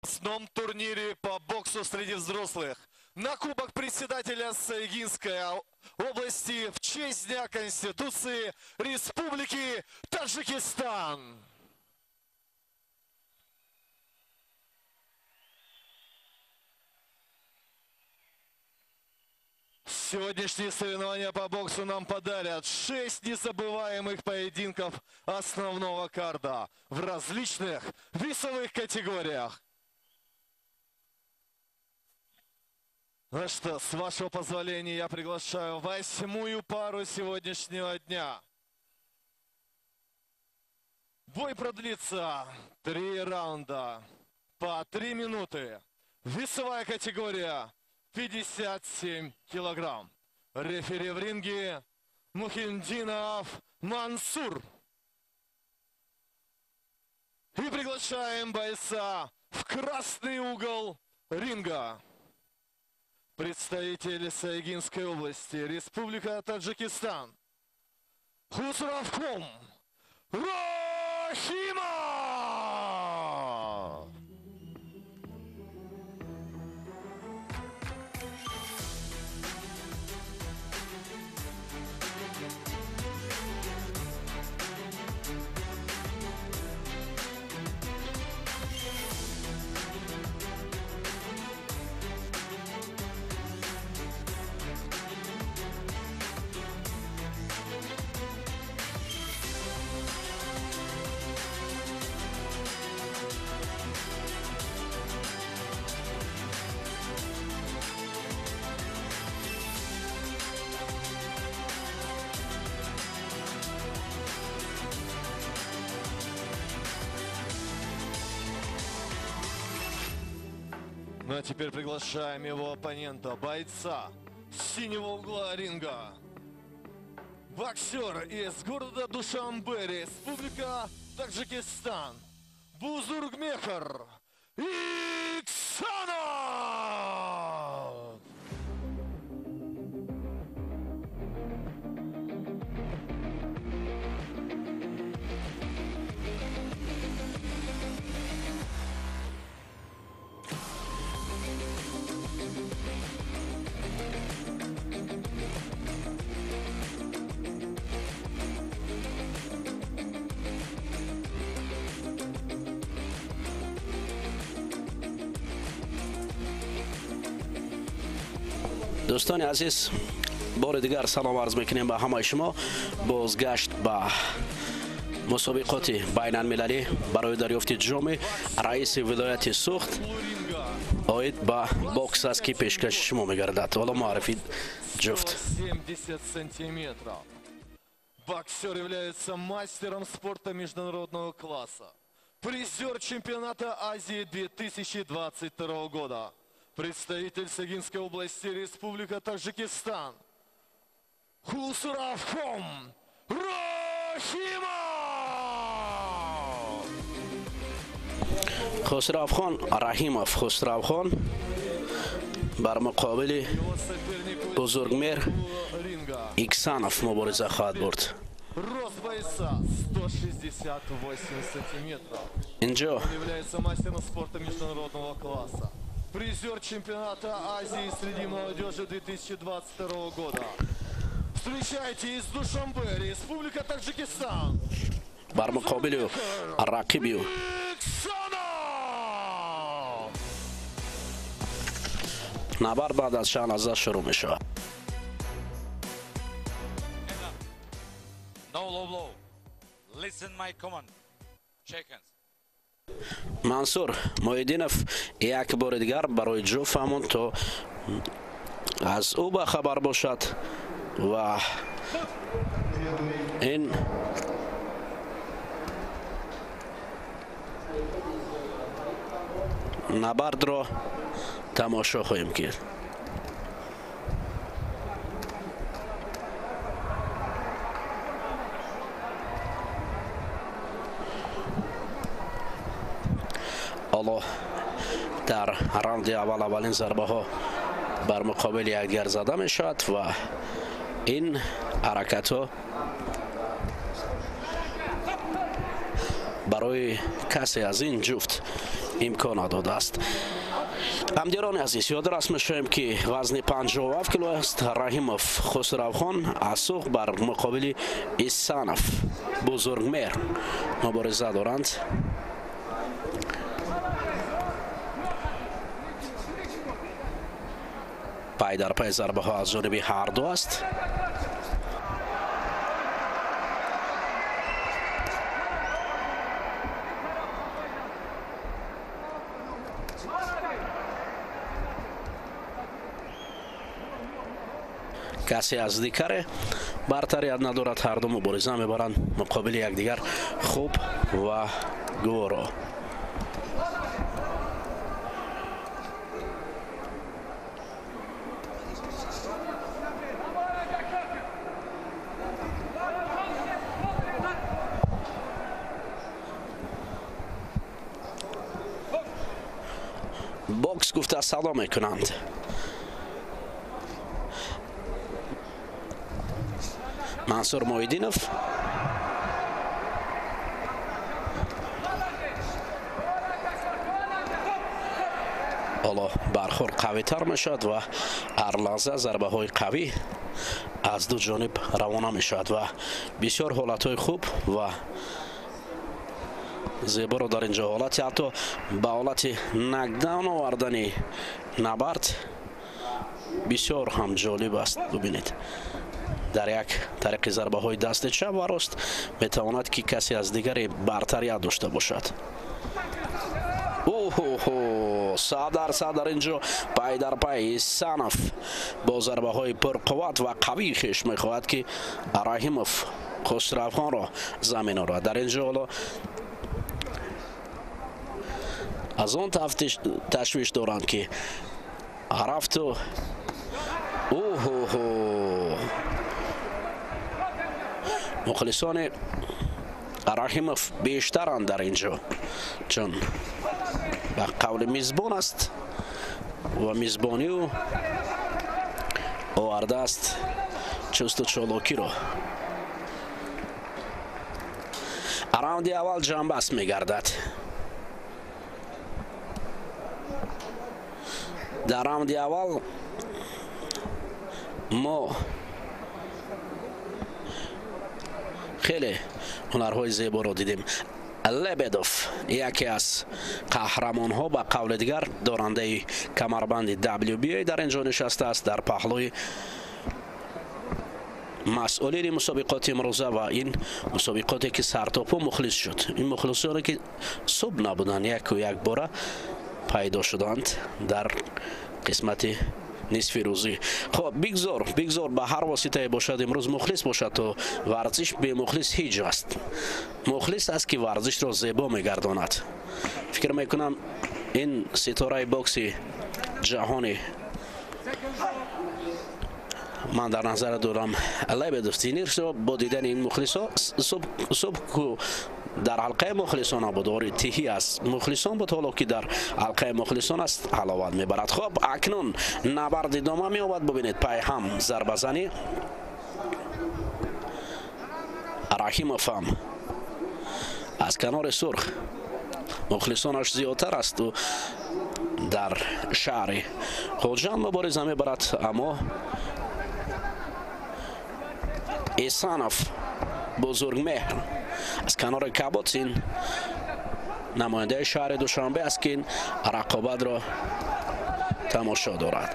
Областном турнире по боксу среди взрослых на Кубок председателя Сайгинской области в честь Дня Конституции Республики Таджикистан. Сегодняшние соревнования по боксу нам подарят 6 незабываемых поединков основного карда в различных весовых категориях. Ну что, с вашего позволения я приглашаю 8-ю пару сегодняшнего дня. Бой продлится 3 раунда по 3 минуты. Весовая категория 57 килограмм. Рефери в ринге Мухиндинов Мансур. И приглашаем бойца в красный угол ринга. Представитель Сайгинской области, Республика Таджикистан, Хусравхон Рахимов! Ну а теперь приглашаем его оппонента, бойца синего угла ринга. Боксер из города Душанбе, Республика Таджикистан, Бузургмехр Иксанов! Дӯстони азиз, бори дигар салом арз мекунем ба ҳамаи шумо. Бозгашт ба мусобиқоти байналмилалӣ барои дарёфти ҷоми раиси вилояти Суғд оид ба бокс аст, ки пешкаши шумо мегардад. Ҳоло муаррифи ҷуфт. 70 сантиметров. Боксер является мастером спорта международного класса. Призер чемпионата Азии 2022 года. Представитель Сайгинской области, Республика Таджикистан, Хусравхон Рахимов! Хусравхон Рахимов, Хусравхон бар муқобили Бузургмер Иксанов мубориза хоҳад бурд. Рост бойца 168 сантиметров. Инҷо Он является мастером спорта международного класса. Призер чемпионата Азии среди молодежи 2022 года. Встречайте из Душанбе, Республика Таджикистан. Бар муқобили рақиби Иксанов! Набард баъд аз чанд лаҳза шурӯъ мешавад. No low blow. Listen my command. Shake hands. Мансур Муҳиддинов як бори дигар барои ҷо фаҳмонд, то аз ӯ ба хабар бошад ва ин набардро тамошо хоҳем кард. Ҳоло дар раунди аввал аввалин зарбаҳо бар муқобили якдигар зада мешавад ва ин ҳаракатҳо барои касе аз ин ҷуфт имкон надодааст. Ҳамдиёрони азиз, ёдрас мешавем, ки вазни 57 кило аст. Раҳимов Хусравхон аз Суғд бар муқобили Исанов Бузургмеҳр мубориза доранд. Пай дар пай зарбаҳо аз ҷониби ҳарду аст. Касе аз дигаре бартарият надорад, ҳарду мубориза мебаранд муқобили якдигар хуб ва гуворо. Бокс гуфта садо мекунанд. Мансур Муҳиддинов ҳоло бархӯрд қавитар мешавад ва ҳар лаҳза зарбаҳои қавӣ аз ду ҷониб равона мешавад ва бисёр ҳолатҳои хуб ва зеборо дар ин ҷо ҳолати ҳатто ба ҳолати нокдаун овардани набард бисёр ҳам ҷолиб аст. Бубинед, дар як тариқи зарбаҳои дасти чап ва рост метавонад, ки касе аз дигаре бартарият дошта бошад. Оҳоҳо, 100% дар ин ҷо пай дар пай Исанов бо зарбаҳои пурқувват ва қавии хеш мехоҳад, ки Раҳимов Хусравхонро замин орад. Дар ин ҷо ҳоло аз он ташвиш доранд, ки рафту оҳоҳо, мухлисони Раҳимов бештаранд дар ин ҷо, чун ба қавли мизбон аст ва мизбонию овардааст чусту чолокиро. Раунди аввал ҷамъбаст мегардад. Дар раунди аввал мо хеле ҳунарҳои зеборо дидем. Лебедов яке аз қаҳрамонҳо, ба қавли дигар дорандаи камарбанди WBA дар ин ҷо нишастааст дар паҳлӯи масъулини мусобиқоти имрӯза ва ин мусобиқоте, ки сартопо мухлис шуд. Ин мухлисоне, ки субҳ набуданд, яку якбора пайдо шуданд дар қисмати нисфи рӯзӣ. Хоб, бигзор ба ҳар воситае бошад, имрӯз мухлис бошад, то варзиш бемухлис ҳеҷ аст. Мухлис аст, ки варзишро зебо мегардонад. Фикр мекунам, ин ситораи бокси ҷаҳони ман дар назар дорам Лебедов Денисро бо дидани ин мухлисо субҳ дар ҳалқаи мухлисон набуд, ори тиҳӣ аст мухлисон буд, ҳоло ки дар ҳалқаи мухлисон аст, ҳаловат мебарад. Хоб, акнун набард идома меёбад. Бубинед, пайҳам зарбазанӣ Раҳимов ҳам аз канори сурх мухлисонаш зиёдтар асту дар шаҳри Хоҷанд мубориза мебарад, аммо Исанов Бузургмеҳр аз канори Каботин намояндаи шаҳри Душанбе аст, ки ин рақобатро тамошо дорад,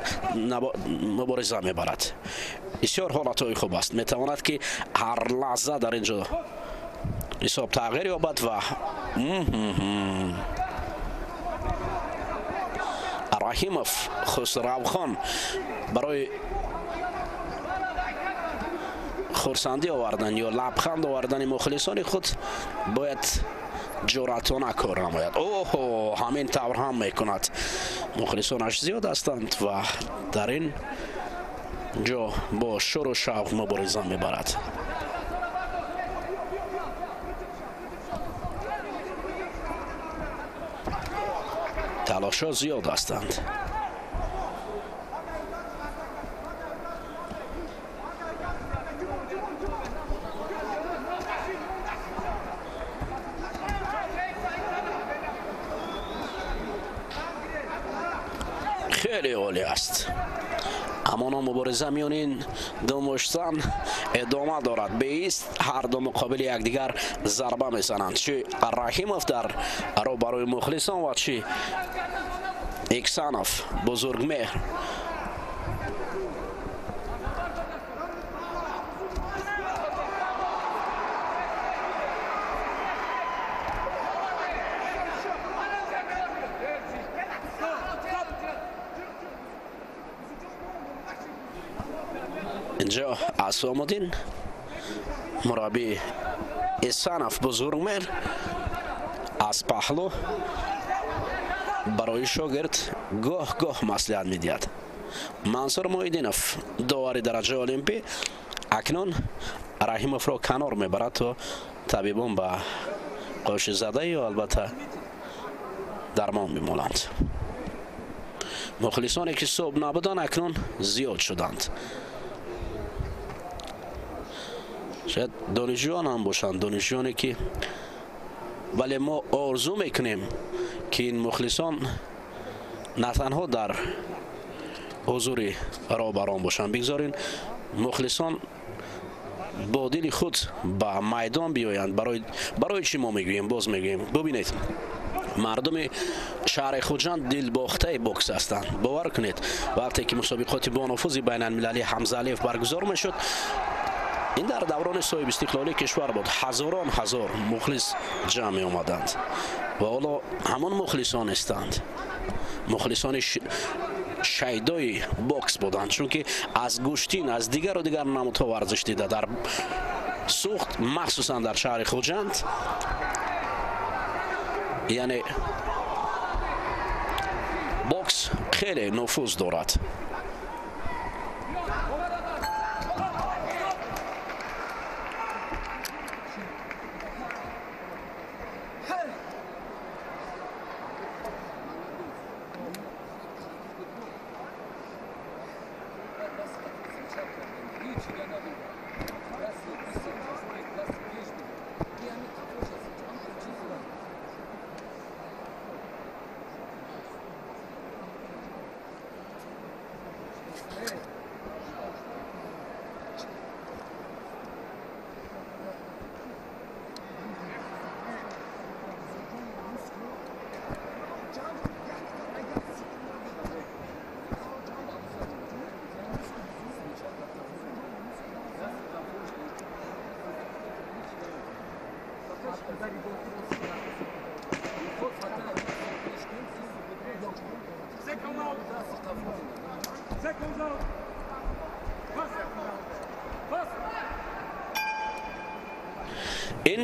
мубориза мебарад. Бисёр ҳолатҳои хуб аст, метавонад, ки ҳар лаҳза дар ин ҷо ҳисоб тағйир ёбад ва Раҳимов Хусравхон барои хурсандӣ овардан ё лабханд овардани мухлисони худ бояд ҷуръатона кор намояд. Оҳо, ҳамин тавр ҳам мекунад. Мухлисонаш зиёд ҳастанд ва дар ин ҷо бо шуру шавқ мубориза мебарад. Талошҳо зиёд ҳастанд. Хеле олӣ аст. Аммо мубориза миёни ин ду муштзан идома дорад. Беист ҳар ду муқобили якдигар зарба мезананд. Чи Раҳимов дар рӯбарӯи мухлисон ва чи Иксанов Бузургмеҳр. Инҷо Асомуддин мураббии Исанов Бузургмеҳр аз паҳлӯ барои шогирд гоҳ-гоҳ маслиҳат медиҳад. Мансур Муҳиддинов, довари дараҷаи олимпӣ, акнун Раҳимовро канор мебарад, то табибон ба қошизада ё албатта дармон бимоланд. Мухлисоне ки субҳ набуданд, акнун зиёд шуданд. Шояд донишҷӯён ҳам бошанд, донишҷӯёне ки, вале мо орзу мекунем, ки ин мухлисон на танҳо дар ҳузури роҳбарон бошанд, бигзорин мухлисон бо дили худ ба майдон биёянд. Барои чӣ мо мегӯем, боз мегӯем, бубинед, мардуми шаҳри Хуҷанд дилбохтаи бокс ҳастанд. Бовар кунед, вақте ки мусобиқоти бонуфузи байналмилалии Ҳамзаалиев баргузор мешуд, ин дар даврони соҳибистиқлолии кишвар буд, ҳазорон ҳазор мухлис ҷамъ меомаданд ва ҳоло ҳамон мухлисон нестанд. Мухлисони шайдои бокс буданд, чунки аз гӯштин, аз дигару дигар намудҳо варзиш дида дар Суғд, махсусан дар шаҳри Хуҷанд, яъне бокс хеле нуфуз дорад. Ин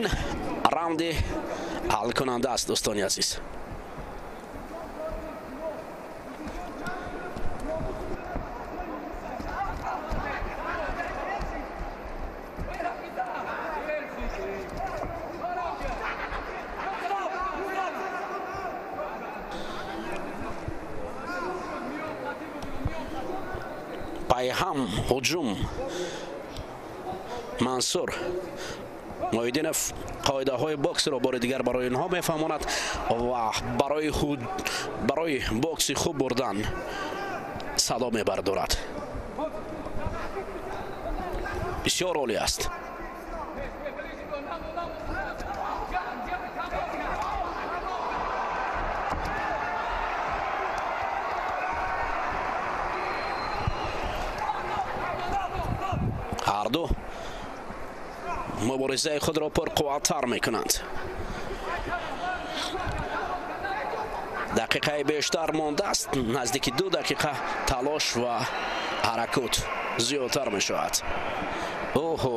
раунди ҳалкунанда аст, дӯстони азиз. Пайҳам ҳуҷум Мансур Муҳиддинов қоидаҳои боксро бори дигар барои инҳо мефаҳмонад ва барои бокси хуб бурдан садо мебардорад. Бисёр олӣ аст. Ҳарду муборизаи худро пурқувваттар мекунанд. Дақиқаи бештар мондааст, наздики 2 дақиқа талош ва ҳаракот зиёдтар мешавад. Оҳо,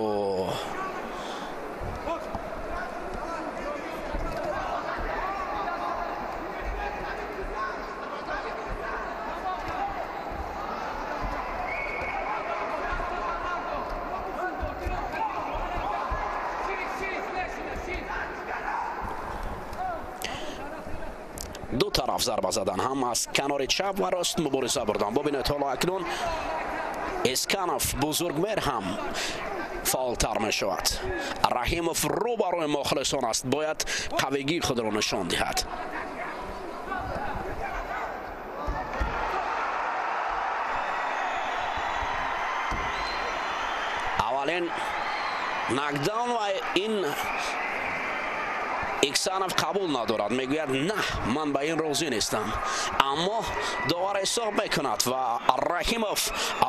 ду тараф зарба задан, ҳам аз канори чап ва рост мубориза бурдан. Бубинед, ҳоло акнун Исканов Бузургмеҳр ҳам фаъолтар мешавад. Раҳимов рӯ барои мухлисон аст, бояд қавигии худро нишон диҳад. Аввалин нокдаун ва ин Иксанов қабул надорад, мегӯяд на, ман ба ин розӣ нестам. Аммо довар ҳисоб мекунад ва Раҳимов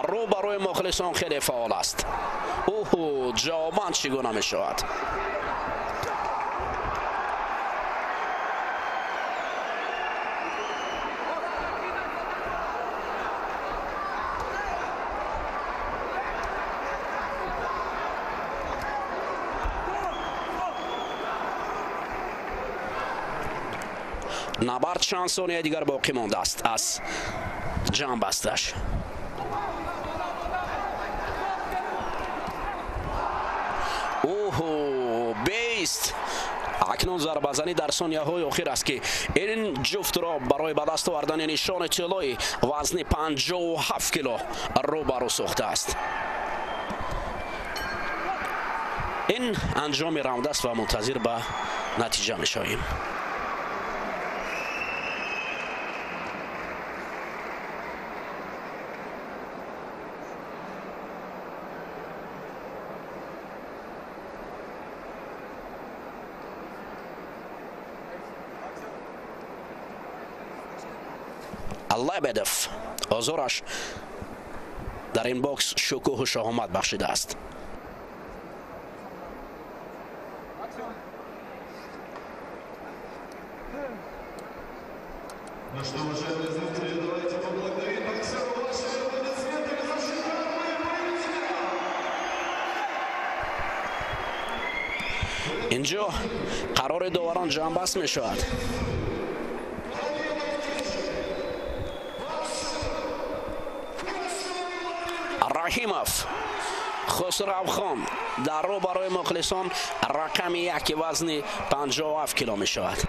рӯ ба рӯи мухлисон хеле фаъол аст. Уҳу, ҷавобан чӣ гуна мешавад? Набард чанд сония дигар боқӣ мондааст аз ҷамъбасташ. Оҳо, беист. Акнун зарбазанӣ дар сонияҳои охир аст, ки ин ҷуфтро барои ба даст овардани нишони тиллои вазни 57 кило рӯбарӯ сохтааст. Ин анҷоми раунд аст ва мунтазир ба натиҷа мешавем. Лебедев озораш дар ин бокс шукӯҳу шаҳомат бахшидааст. Ну что, уважаемые зрители, давайте поблагодарим боксера вашими аплодисментами за шикарные поединки. Инҷо қарори доварон ҷамъбаст мешавад. Раҳимов Хусравхон дар рӯ барои мухлисон рақами яки вазни 57 кило мешавад.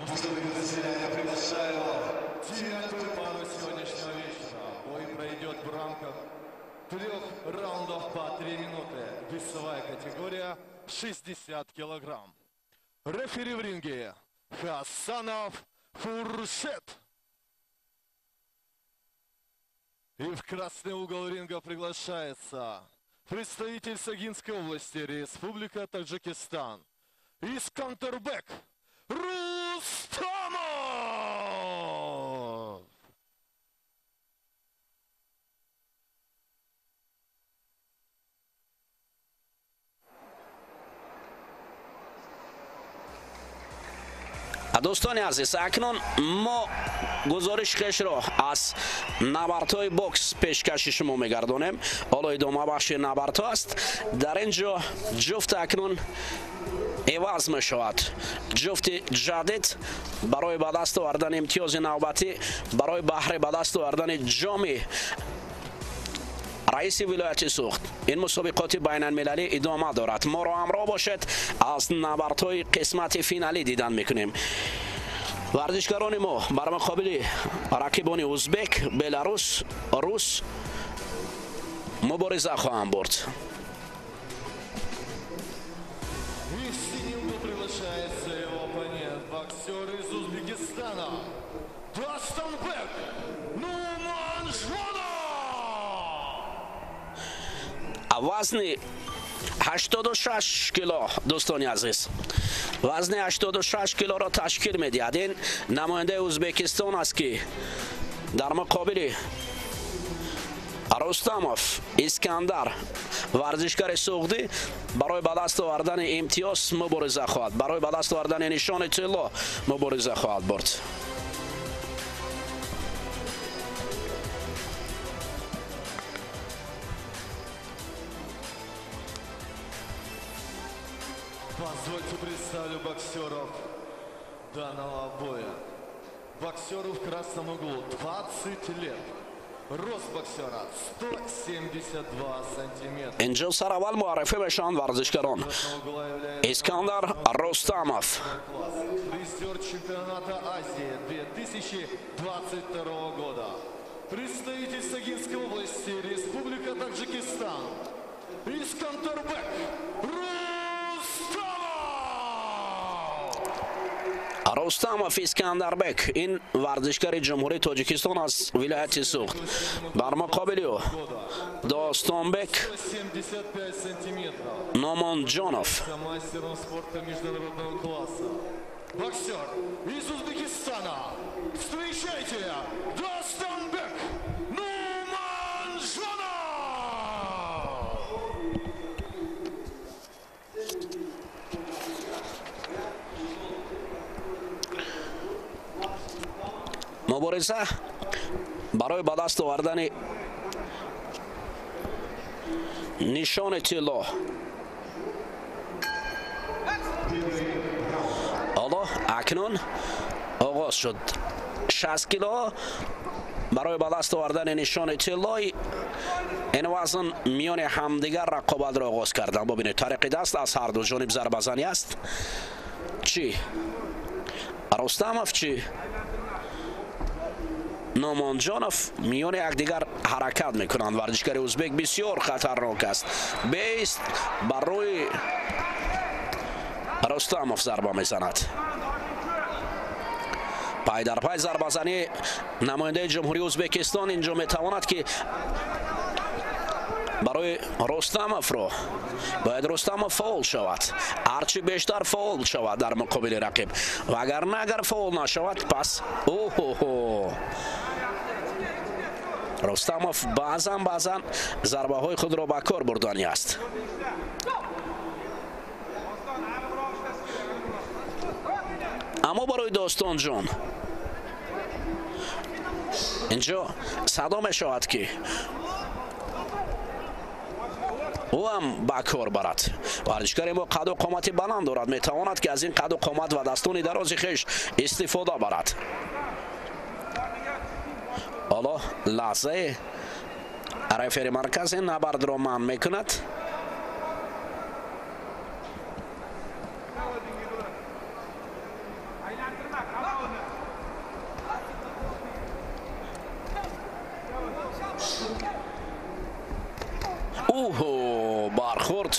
Ну что, дорогие друзья, я приглашаю девятую пару сегодняшнего вечера. Бой пройдет в рамках 3 раундов по 3 минуты. Весовая категория 60 килограмм. Рефери в ринге Хасанов Фуршет. И в красный угол ринга приглашается представитель Согинской области, Республика Таджикистан, Искандербек Рустамов! Дӯстони азиз, акнун мо гузориши хешро аз набардҳои бокс пешкаши шумо мегардонем. Ҳоло идома бахши набардҳо аст. Дар ин ҷо ҷуфт акнун иваз мешавад. Ҷуфти ҷадид барои ба даст овардани имтиёзи навбатӣ, барои баҳри ба даст овардани ҷоми раиси вилояти Суғд. Ин мусобиқоти байналмилалӣ идома дорад. Моро ҳамроҳ бошед, аз набардҳои қисмати финалӣ дидан мекунем. Варзишгарони мо бар муқобили рақибони узбек, беларус, рус мубориза хоҳанд бурд. Приглашается его оппонент, боксер из Узбекистана Дастанбек Нуманжонов. Вазни 86 кило, дӯстони азиз, вазни 86 килоро ташкил медиҳад. Ин намояндаи Узбекистон аст, ки дар муқобили Рустамов Искандар, варзишгари суғдӣ, барои ба даст овардани имтиёз мубориза хоҳад, барои ба даст овардани нишони тилло мубориза хоҳад бурд. Позвольте представлю боксеров данного боя. Боксеру в красном углу 20 лет. Рост боксера 172 сантиметра. Инҷо сараввал муаррифӣ мешаванд варзишгарон. Искандар Рустамов. Призер чемпионата Азии 2022 года. Представитель Согинской области, Республика Таджикистан. Искандарбек Рустамов! Рустамов Искандарбек, ин варзишгари Ҷумҳурии Тоҷикистон аз вилояти Суғд. Бар муқобили ӯ Достонбек Номонҷонов. Мастером спорта международного класса. Боксер из Узбекистана. Встречайте, Достонбек Нуманжонов! Мубориза барои ба даст овардани нишони тилло. Ҳоло акнун оғоз шуд. 60 кило барои ба даст овардани нишони тиллои ин вазн миёни ҳамдигар рақобатро оғоз карданд. Бубинед, тариқи даст аз ҳар ду ҷониб зарбазанӣ аст. Чӣ Рустамов, чӣ Номонҷонов миёни якдигар ҳаракат мекунанд. Варзишгари узбек бисёр хатарнок аст. Беист бар рӯи Рустамов зарба мезанад. Пай дар пай зарбазании намояндаи Ҷумҳурии Узбекистон инҷо метавонад ки барои Рустамовро бояд Рустамов фаол шавад, ҳарчи бештар фаол шавад дар муқобили рақиб, ва агар на, агар фаол нашавад, пас оҳо Рустамов баъзан баъзан зарбаҳои худро ба кор бурдани аст. Аммо барои Достонҷон инҷо садо мешавад ки ӯ ҳам ба кор барад. Варзишгари мо қаду қомати баланд дорад, метавонад ки аз ин қаду қомат ва дастони дарози хеш истифода барад. Ҳоло лаҳзаи рефери маркази набардро манъ мекунад. Оҳо, бархӯрд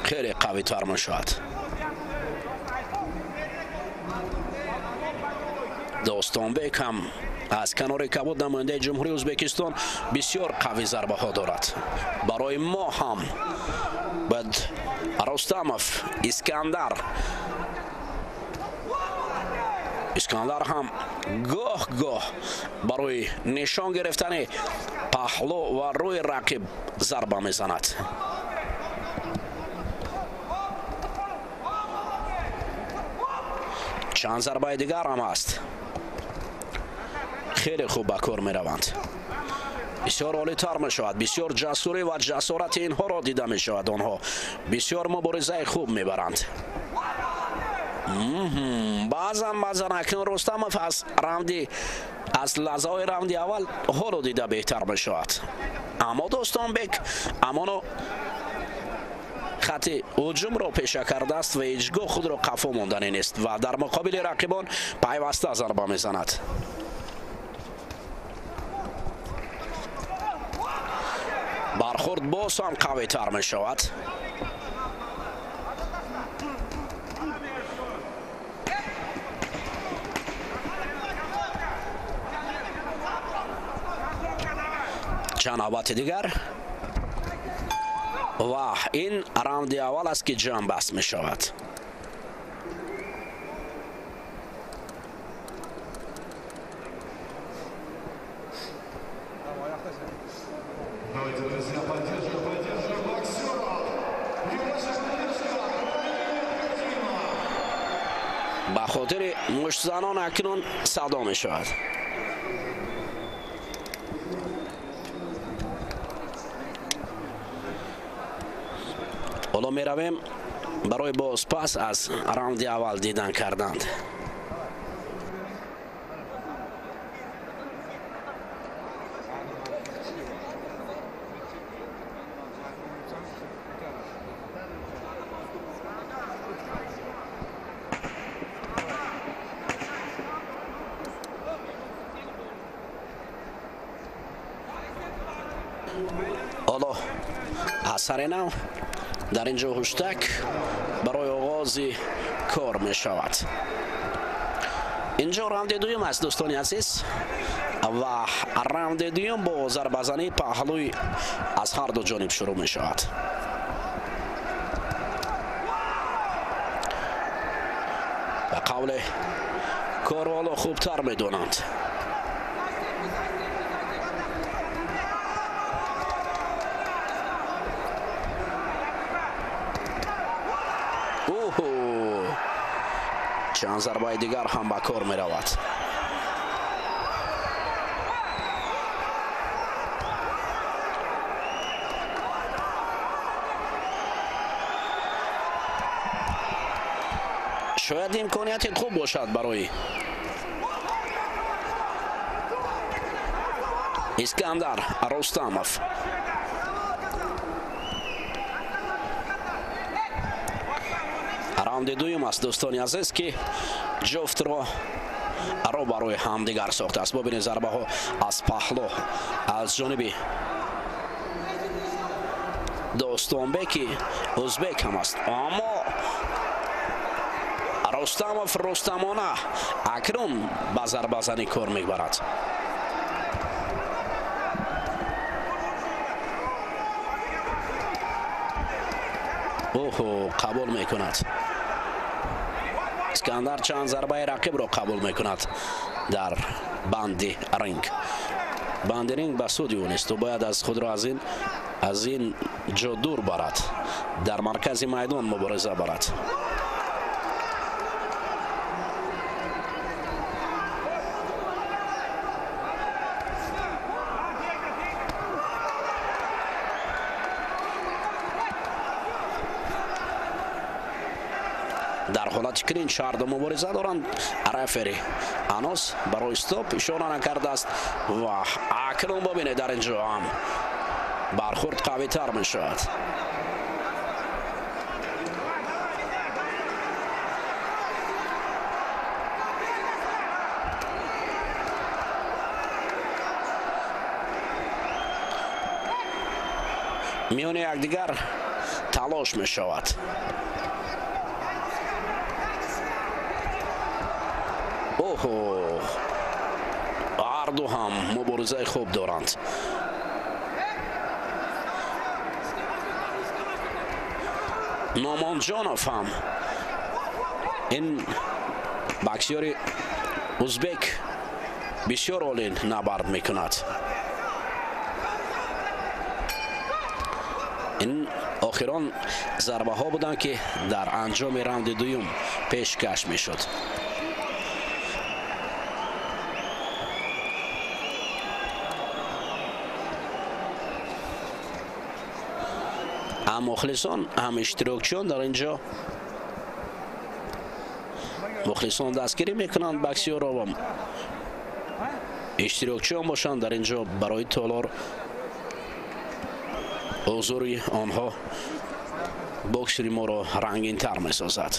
хеле қавитар мешавад. Достонбек ҳам аз канори кабуд намояндаи Ҷумҳурии Узбекистон бисёр қавӣ зарбаҳо дорад. Барои мо ҳам бояд Рустамов Искандар, Искандар ҳам гоҳ гоҳ барои нишон гирифтани паҳлӯ ва рӯи рақиб зарба мезанад. Чанд зарбаи дигар ҳам аст. Хеле хуб ба кор мераванд. Бисёр олитар мешавад, бисёр ҷасурӣ ва ҷасорати инҳоро дида мешавад. Онҳо бисёр муборизаи хуб мебаранд. Баъзан баъзан акнун Рустамов аз раунди, аз лаҳзаҳои раунди аввал ҳоло дида беҳтар мешавад. Аммо Достонбек амоно хати ҳуҷумро пеша кардааст ва ҳеҷ гоҳ худро қафо монданӣ нест ва дар муқобили рақибон пайваста зарба мезанад. Бархӯрд боз ҳам қавитар мешавад. Чанд навбати дигар ва ин раунди аввал аст ки ҷамъбаст мешавад. Ба хотири муштзанон акнун садо мешавад. Ҳоло меравем барои бозпас аз раунди аввал дидан карданд. Ҳоло аз сари нав дар ин ҷо ҳуштак барои оғози кор мешавад. Инҷо раунди дуюм аст, дӯстони азиз, ва раунди дуюм бо зарбазании паҳлӯи аз ҳар ду ҷониб шурӯъ мешавад. Ба қавле корро ҳоло хубтар медонанд. Чанд зарбаи дигар ҳам ба кор меравад. Шояд имконияти хуб бошад барои Искандар Рустамов. Раунди дуюм аст, дӯстони азиз, ки ҷуфтро ро барои ҳамдигар сохтааст. Бубинед, зарбаҳо аз паҳлӯ аз ҷониби Достонбеки узбек ҳам аст, аммо Рустамов рустамона акнун ба зарбазанӣ кор мебарад. Оҳо, қабул мекунад. Искандар чанд зарбаи рақибро қабул мекунад дар банди ринг. Банди ринг ба суди ӯ нест, ӯ бояд аз худро аз ин ҷо дур барад, дар маркази майдон мубориза барад. Дар ҳолати клинч ҳарду мубориза доранд. Рефери Анос барои стоп ишора накардааст ва акнун бубинед, дар ин ҷо ҳам бархӯрд қавитар мешавад. Миёни якдигар талош мешавад. Оҳо, ҳарду ҳам муборизаи хуб доранд. Номонҷонов ҳам, ин боксёри узбек, бисёр олӣ набард мекунад. Ин охирон зарбаҳо буданд, ки дар анҷоми раунди дуюм пешкаш мешуд. Ҳам мухлисон, ҳам иштирокчиён дар ин ҷо мухлисон дастгирӣ мекунанд боксёрро ва иштирокчиён бошанд дар ин ҷо барои толор ҳузури онҳо боксери моро рангинтар месозад.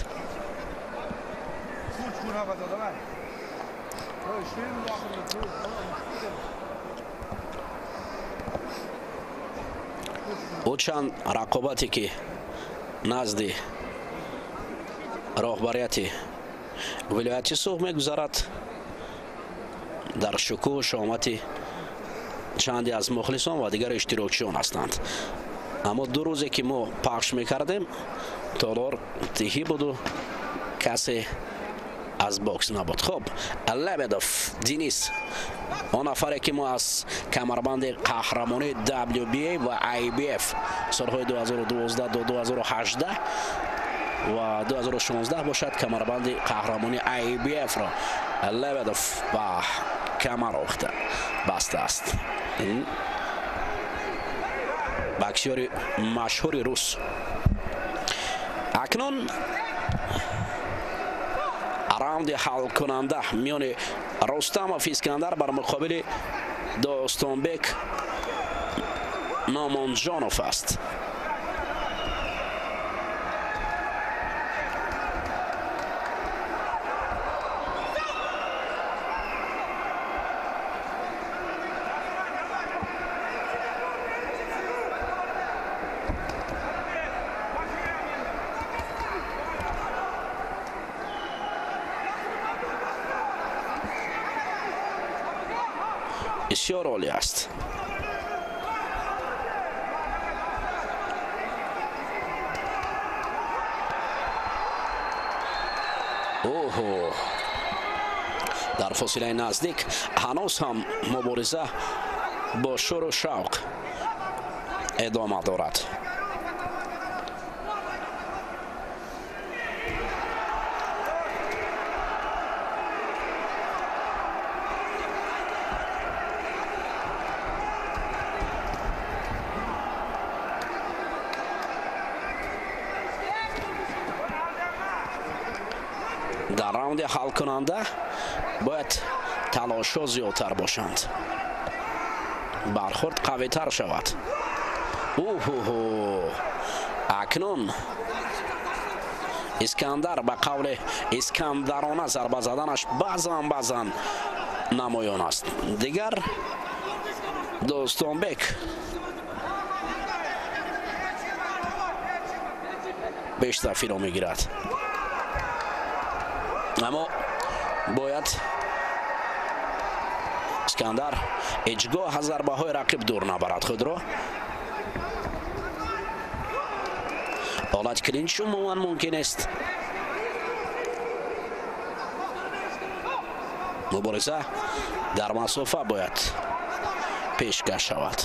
Ӯ чанд рақобате ки назди роҳбарияти вилояти Суғд мегузарад, дар шукӯҳу шомати чанде аз мухлисон ва дигар иштирокчиён ҳастанд. Аммо ду рӯзе ки мо пахш мекардем, толор тиҳӣ буду касе аз бокс набуд. Хуб, Лебедов Денис, он нафаре ки мо аз камарбанди қаҳрамонии WBA ва IBF солҳои 2012 до 2018 Ва 2016 бошад камарбанди қаҳрамони IBF-ро Лебедов ба камар охта бастааст. Ин боксёри машҳури рус. Акнун раунди ҳалкунанда миёни Рустамов Искандар бар муқобили Достонбек Номонҷонов аст. Бисёр олӣ аст. Оҳо, дар фосилаи наздик ҳанӯз ҳам мубориза бо шӯру шавқ идома дорад. Дар раунди ҳалкунанда бояд талошҳо зиёдтар бошанд, бархӯрд қавитар шавад. Уҳуҳу, акнун Искандар ба қавли искандарона зарба заданаш баъзан баъзан намоён аст. Дигар Достонбек бештар фиро мегирад, аммо бояд Искандар ҳеҷ гоҳ аз зарбаҳои рақиб дур набарад худро. Ҳолати клинч умуман мумкин аст. Мубориза дар масофа бояд пешкаш шавад.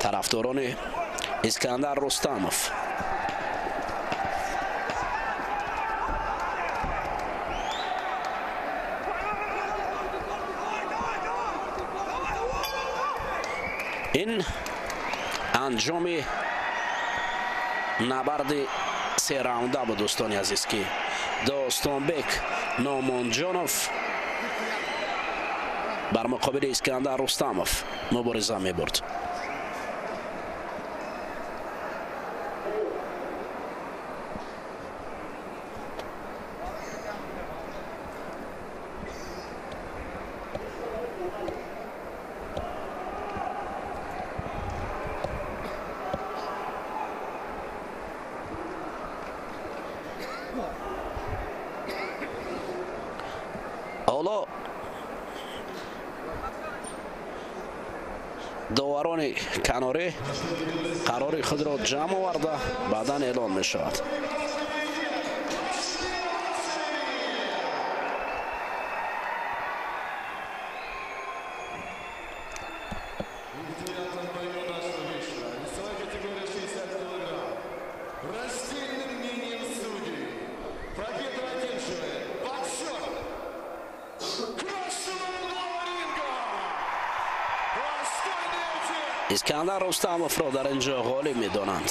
Тарафдорони Искандар Рустамов ин анҷоми набарди се раунда буд, дӯстони азиз, ки Достонбек Номонҷонов бар муқобили Искандар Рустамов мубориза мебурд. Ҳоло доварони канорӣ қарори худро ҷамъ оварда баъдан эълон мешавад. Искандар Рустамовро дар ин ҷо ғолиб медонанд.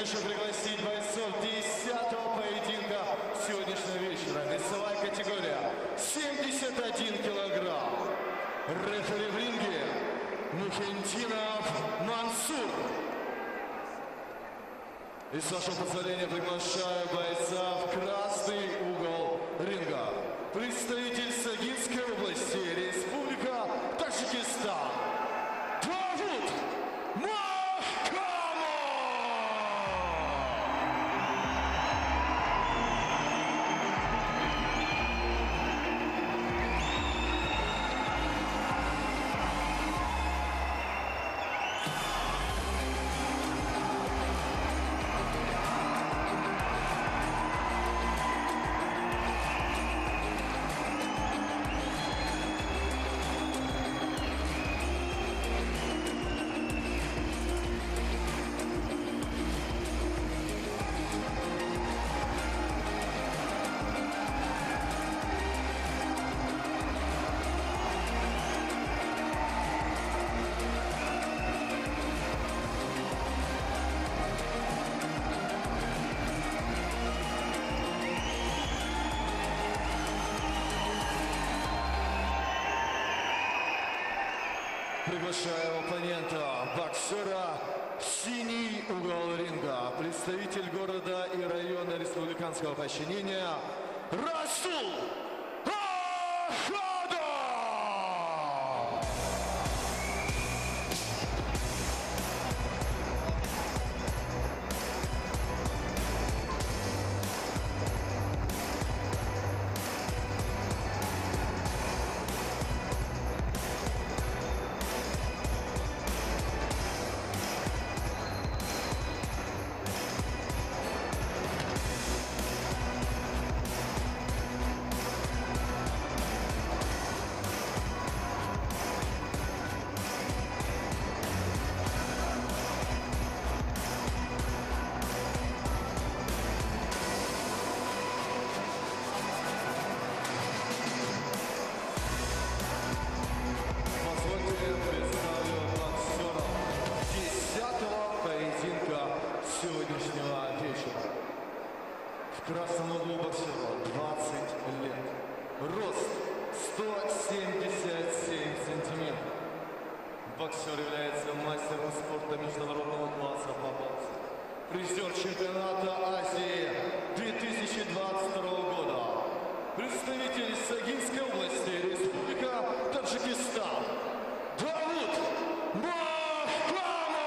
Хочу пригласить бойцов 10-го поединка сегодняшнего вечера. Весовая категория 71 килограмм. Рефери в ринге Мухентинов Мансур. И с вашего позволения приглашаю бойца в красный угол ринга. Представитель Согинской области, Республика Таджикистан, Давуд Махкамов! Приглашаю оппонента, боксера в синий угол ринга, представитель города и района республиканского подчинения Расул Ахадов! В красном углу боксера 20 лет. Рост 177 сантиметров. Боксер является мастером спорта международного класса по боксу. Призер чемпионата Азии 2022 года. Представитель Согинской области, Республика Таджикистан, Давуд Махкамов!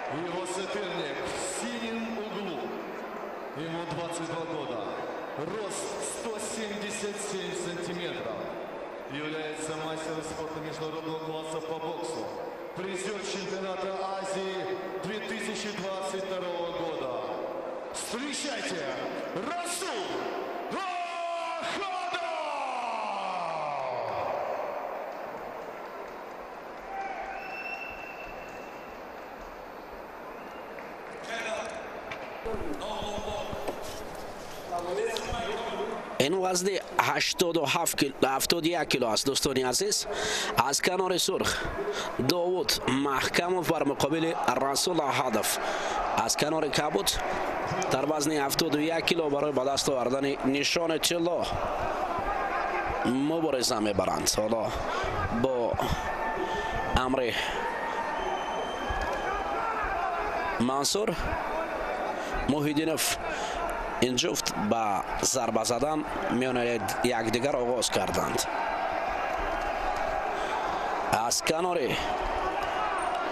Его соперник в синем углу. Ему 22 года. Рост 177 сантиметров. Является мастером спорта международного класса по боксу. Призер чемпионата Азии 2022 года. Встречайте, Расул Ахадов! Ин вазни 71 кило аст, дӯстони азиз. Аз канори сурх Довуд Маҳкамов бар муқобили Расул Аҳадов. Аз канори кабуд дар вазни 71 кило барои ба даст овардани нишони тилло мубориза мебаранд. Ҳоло бо амри Мансур Муҳиддинов ин ҷуфт ба зарба задан миёни якдигар оғоз карданд. Аз канори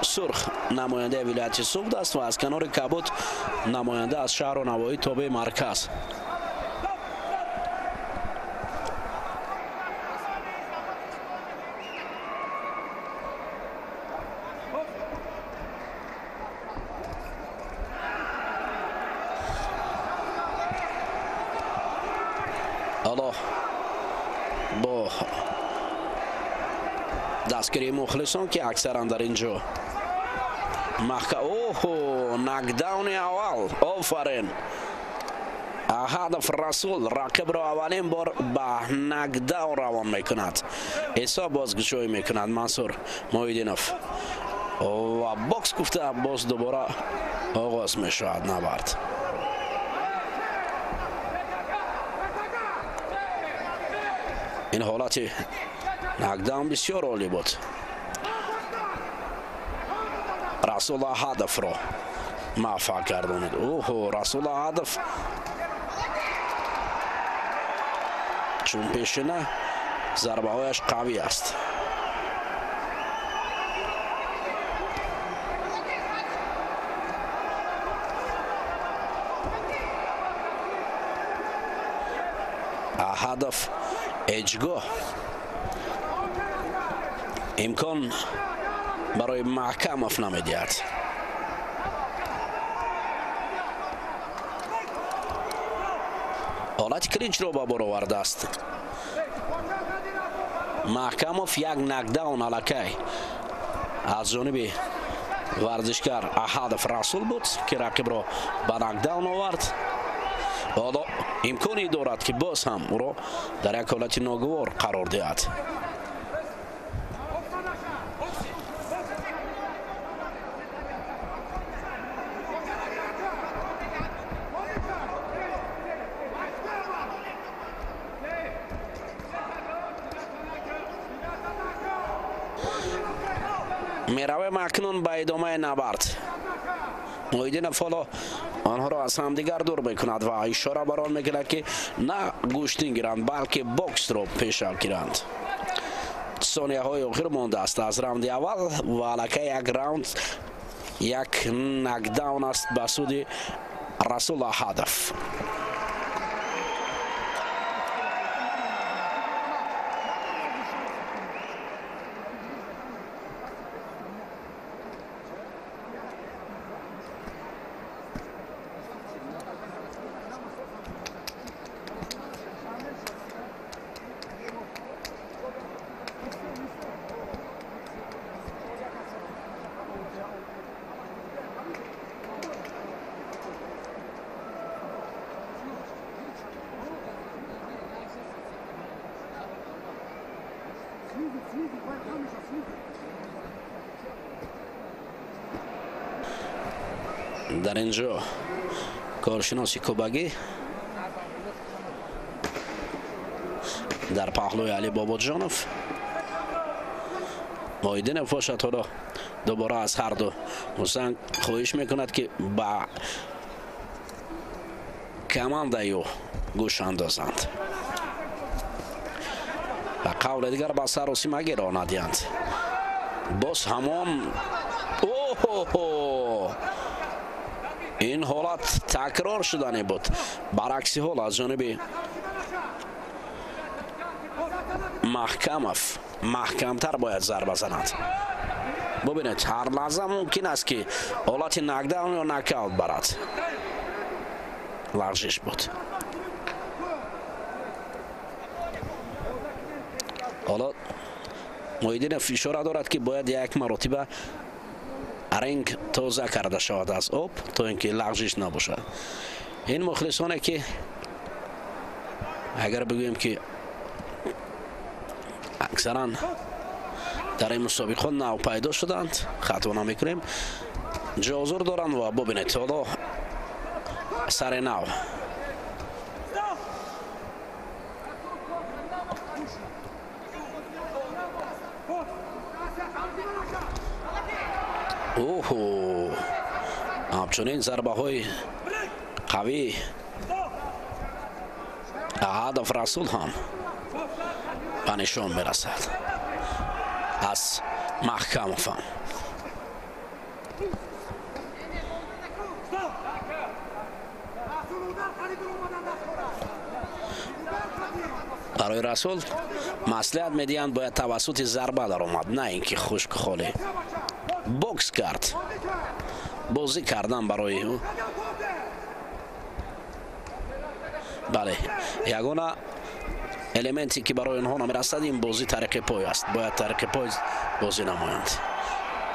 сурх намояндаи вилояти Суғд аст ва аз канори кабуд намоянда аз шаҳру навоҳии тобеи марказ. Ҳоло бо дастгирии мухлисон, ки аксаран дар ин ҷо Оҳо, нокдауни аввал. Офарин. Аҳадов Расул рақибро аввалин бор ба нокдаун равон мекунад. Ҳисоб бозгушоӣ мекунад Мансур Муҳиддинов. Ва бокс гуфта боз дубора оғоз мешавад набард. Ин ҳолати нокдаун бисёр олӣ буд. Расул Аҳадовро муваффақ гардонид. Оҳо, Расул Аҳадов чун пешина зарбаҳояш қавӣ аст. Аҳадов ҳеҷгоҳ имкон барои Маҳкамов намедиҳад. Ҳолати клинчро ба бор овардааст. Маҳкамов як нокдаун аллакай аз ҷониби варзишгар Аҳадов Расул буд, ки рақибро ба нокдаун овард. Ҳоло имконе дорад, ки боз ҳам ӯро дар як ҳолати ногувор қарор диҳад. Меравем акнун ба идомаи набард. Муҳиддинов ҳоло онҳоро аз ҳамдигар дур мекунад ва ишора бар он мекунад, ки на гӯштин гиранд, балки боксро пеша гиранд. Сонияҳои охир мондааст аз раунди аввал ва аллакай як раунд як нокдаун аст ба суди Расул Аҳадов. Дар ин ҷо коршиноси кубагӣ дар паҳлӯи Али Бобоҷонов. Муҳиддинов бошад ҳоло дубора аз ҳарду мусанг хоҳиш мекунад, ки ба командаи ӯ гӯш андозанд. Ба қавли дигар ба саросимагиро надиҳанд. Боз ҳамон оҳо, ин ҳолат такрор шудане буд. Баръакси ҳол аз ҷониби Маҳкамов маҳкамтар бояд зарба занад. Бубинед, ҳар лаҳза мумкин аст, ки ҳолати нокдаун ё нокаут барад. Лағжиш буд. Ҳоло Муҳиддинов ишора дорад, ки бояд як маротиба ринг тоза карда шавад аз об, то ин ки лағжиш набошад. Ин мухлисоне, ки агар бигӯем, ки аксаран дар ин мусобиқот нав пайдо шуданд, хато намекунем, ҷозур доранд ва бубинед ҳоло сари нав оҳо, ҳамчунин зарбаҳои қавӣ Аҳадов Расул ҳам ба нишон мерасад аз Маҳкамов ҳам. Барои Расул маслиҳат медиҳанд, бояд тавассути зарба даромад, на ин ки хушк холӣ. Бокс кард, бозӣ кардан барои ӯ. Бале, ягона элементе, ки барои онҳо намерасад, ин бозӣ тариқи пой аст. Бояд тариқи пой бозӣ намоянд.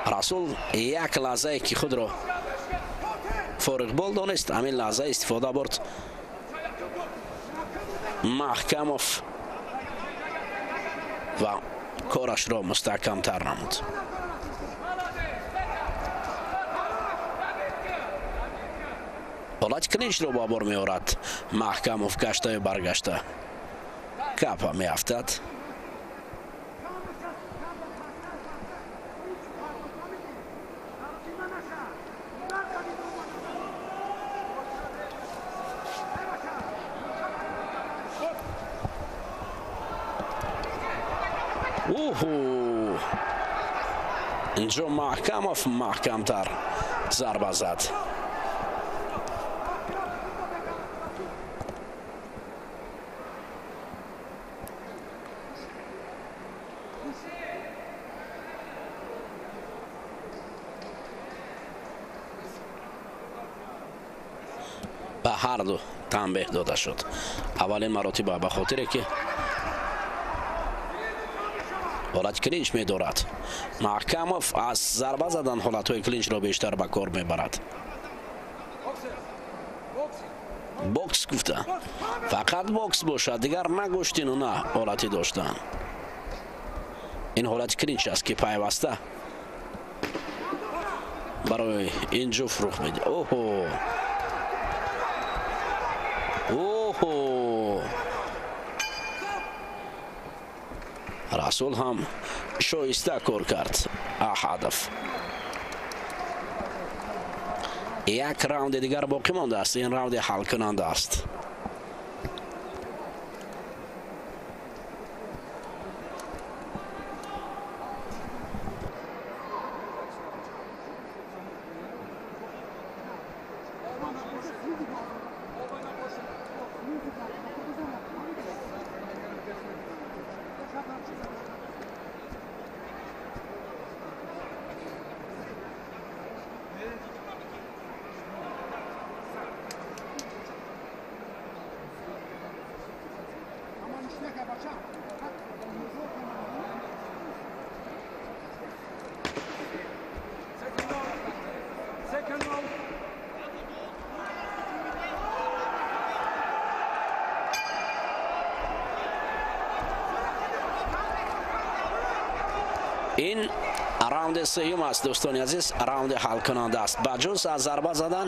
Расул як лаҳзае ки худро фориғбол донист, ҳамин лаҳза истифода бурд Маҳкамов ва корашро мустаҳкамтар намуд. Ҳолати клинчро ба бор меорад Маҳкамов, гаштаю баргашта капа меафтад. Оҳо, инҷо Маҳкамов маҳкамтар зарба зад. Ба ҳарду танбеҳ дода шуд. Аввалин маротиба ба хотире ки ҳолати клинч медорад. Маҳкамов аз зарба задан ҳолатҳои клинчро бештар ба кор мебарад. Бокс гуфта фақат бокс бошад, дигар на гӯштину на ҳолати доштан. Ин ҳолати клинч аст ки пайваста барои ин ҷуфт рух медиҳад. Оҳо, оҳо, Расул ҳам шоиста кор кард. Аҳадов як раунди дигар боқӣ мондааст. Ин раунди ҳалкунанда аст. Ин раунди сеюм аст, дӯстони азиз, раунди ҳалкунанда аст. Ба ҷуз аз зарба задан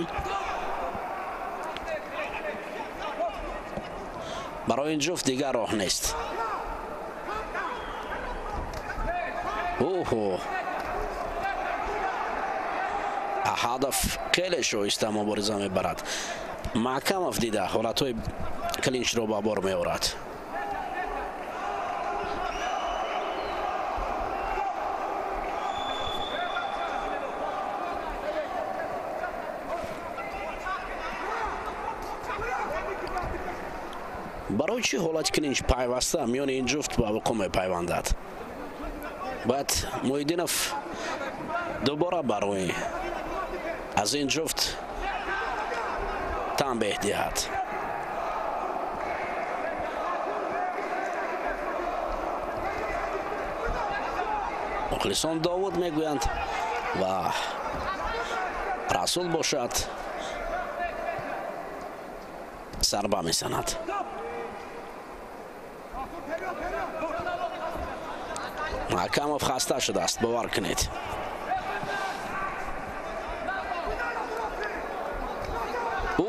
барои ин ҷуфт дигар роҳ нест. Оҳо, Аҳадов хеле шоиста мубориза мебарад. Маҳкамов дида ҳолатҳои клинчро ба бор меорад. Барои чӣ ҳолати клинч пайваста миёни ин ҷуфт ба вуқӯъ мепайвандад? Бояд Муҳиддинов дубора барои аз ин ҷуфт танбеҳ диҳад. Мухлисон Довуд мегӯянд ва Расул бошад зарба мезанад. Маҳкамов хаста шудааст, бовар кунед.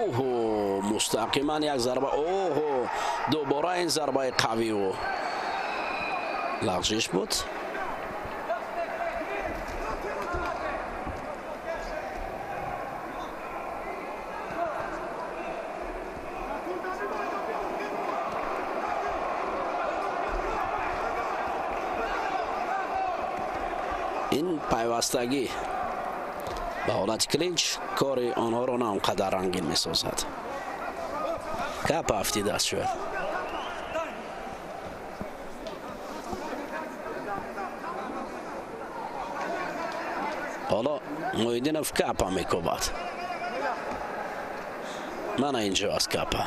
Оҳо, мустақиман як зарба. Оҳо, дубора ин зарбаи қавиу лағжиш буд. Ин пайвастагӣ ба ҳолати клинч кори онҳоро на он қадар рангин месозад. Капа афтидааст шояд. Ҳоло Муҳиддинов капа мекӯбад. Мана инҷо аст капа.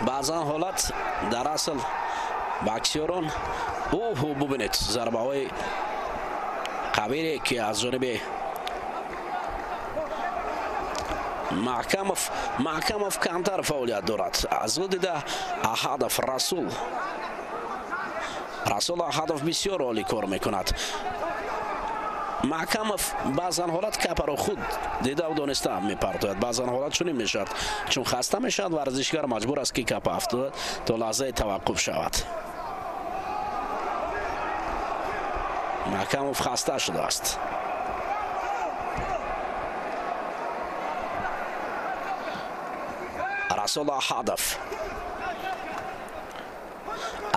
Баъзан ҳолат дар асл боксёрон оҳ, бубинед, зарбаҳои қавире, ки аз ҷониби Маҳкамов. Маҳкамов камтар фаъолият дорад, аз ӯ дида Аҳадов, Расул Аҳадов бисёр олӣ кор мекунад. Маҳкамов баъзан ҳолат капаро худ дидаву дониста мепартояд. Баъзан ҳолат чунин мешавад, чун хаста мешавад варзишгар, маҷбур аст, ки капа афтодад, то лаҳзаи таваққуф шавад. Маҳкамов хаста шудааст. Расул Аҳадов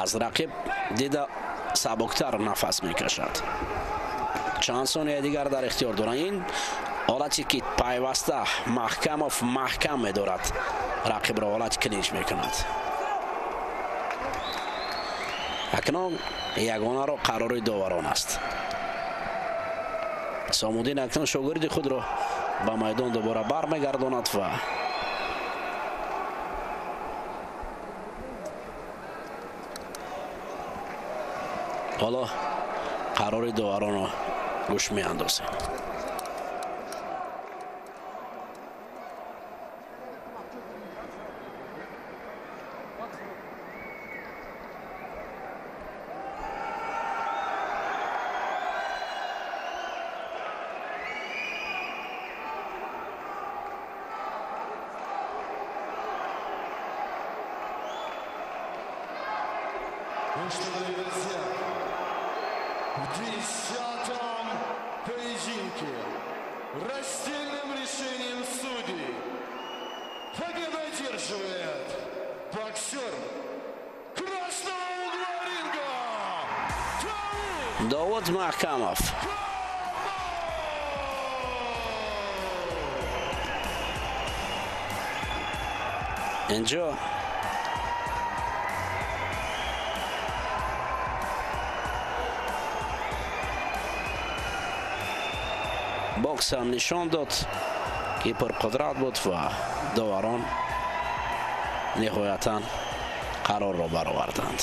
аз рақиб дида сабуктар нафас мекашад. Чанд сонияи дигар дар ихтиёр доранд. Ин ҳолате, ки пайваста Маҳкамов маҳкам медорад рақибро, ҳолати клинч мекунад. Акнун ягонаро қарори доварон аст. Ҳисомуддин акнун шогирди худро ба майдон дубора бармегардонад ва ҳоло қарори доваронро гӯш меандозем. Ну что, дорогие друзья, в 10-м поединке раздельным решением судей победу одерживает боксер красного угла ринга Дауд Довуд Маҳкамов. Инҷо бокс ҳам нишон дод, ки пурқудрат буд, ва доварон ниҳоятан қарорро бароварданд.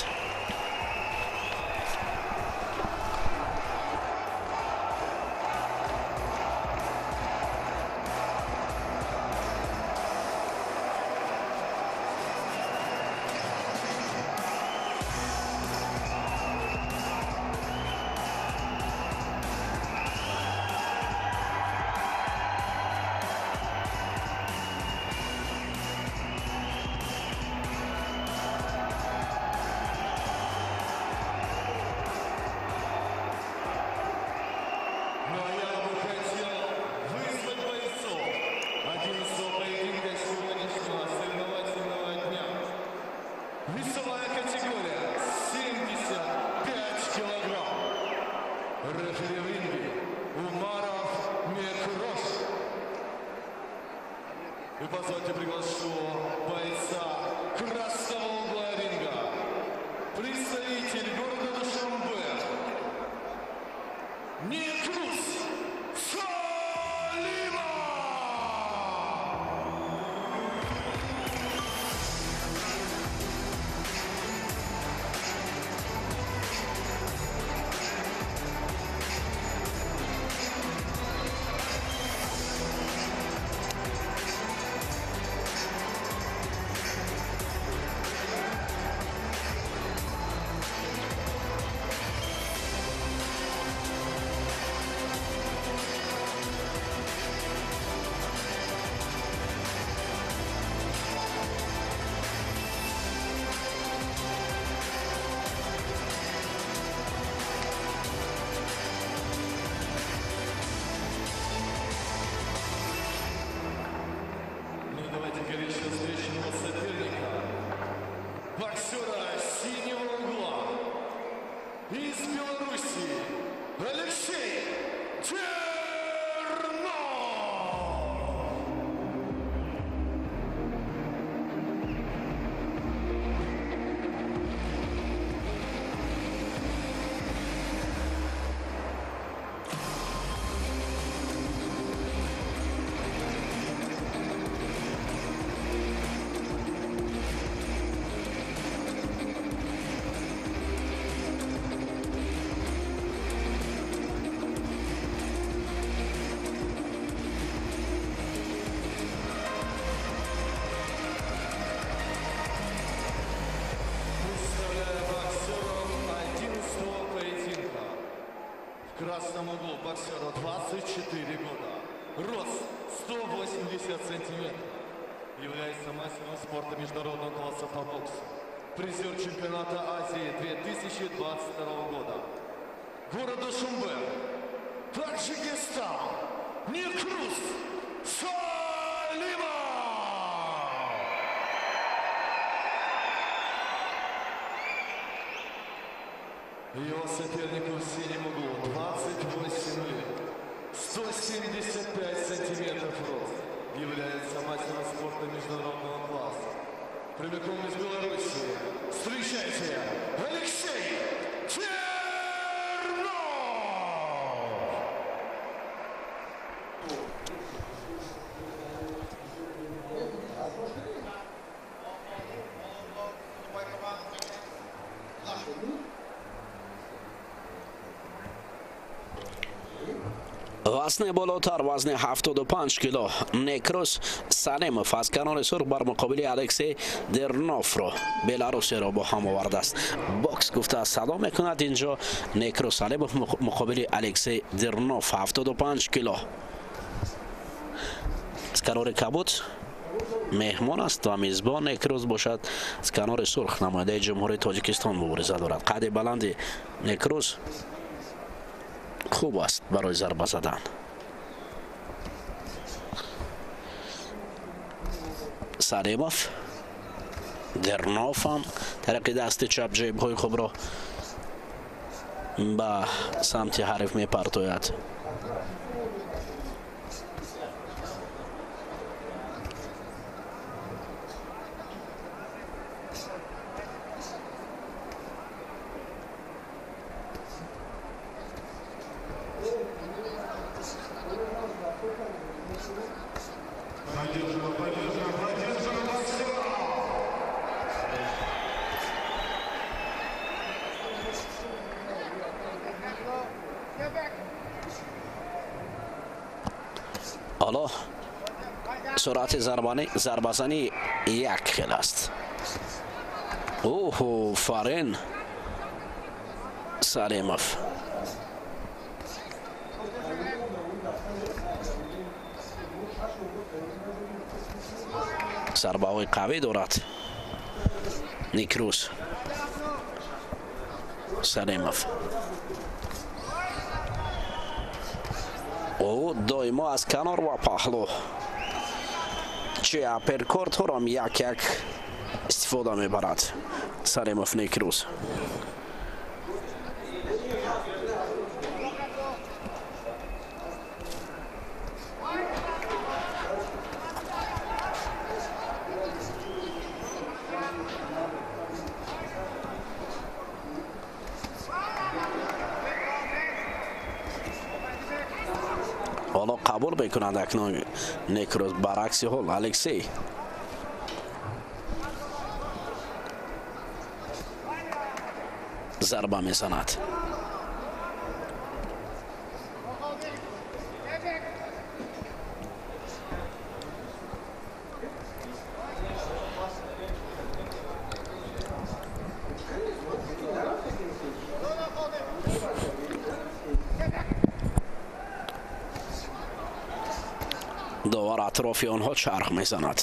Ну а я бы хотел вызвать бойцов 11-го поединка сегодняшнего соревновательного дня. Весовая категория 75 килограмм. Рефери в ринге Умаров Мекрош. И позвольте приглашу бойца красного угла ринга, представитель города Душанбе, Некрус Салимов! Ну и давайте горячо встречного соперника, боксера синего угла из Белоруссии Алексей Тернов! В красном углу боксера 24 года. Рост 180 сантиметров. Является мастером спорта международного класса по боксу. Призер чемпионата Азии 2022 года. Город Душанбе, Таджикистан, Некруз Салимов! Его сопернику в синем углу 28 лет, 175 сантиметров рост, является мастером спорта международного класса. Прямиком из Белоруссии, встречайте, Алексей Тернов! Вазни болотар, вазни 75 кило, Некрус Салимов аз канори сурх бар муқобили Алексей Дерновро, беларусиро бо ҳам овардааст. Бокс гуфта садо мекунад инҷо. Некрус Салимов муқобили Алексей Дернов, 75 кило. Аз канори кабуд меҳмон аст ва мизбон Некрус бошад, аз канори сурх намояндаи Ҷумҳурии Тоҷикистон мубориза дорад. Қади баланди Некрус хуб аст барои зарба задан. Салимов, Дернов ҳам тариқи дасти чап ҷебҳои хубро ба самти ҳариф мепартояд. Ҳоло суръати зарбазанӣ як хел аст. Оҳо, фарин Салимов. Зарбаҳои қавӣ дорад Некрус Салимов. Ӯ доимо аз канор ва паҳлӯ чи апперкортҳоро як як истифода мебарад Салимов Некрус. Ҳоло қабул мекунанд акнун Некрус, баръакси ҳол Алексей. Зарба мезанад. Довар атрофи онҳо чарх мезанад.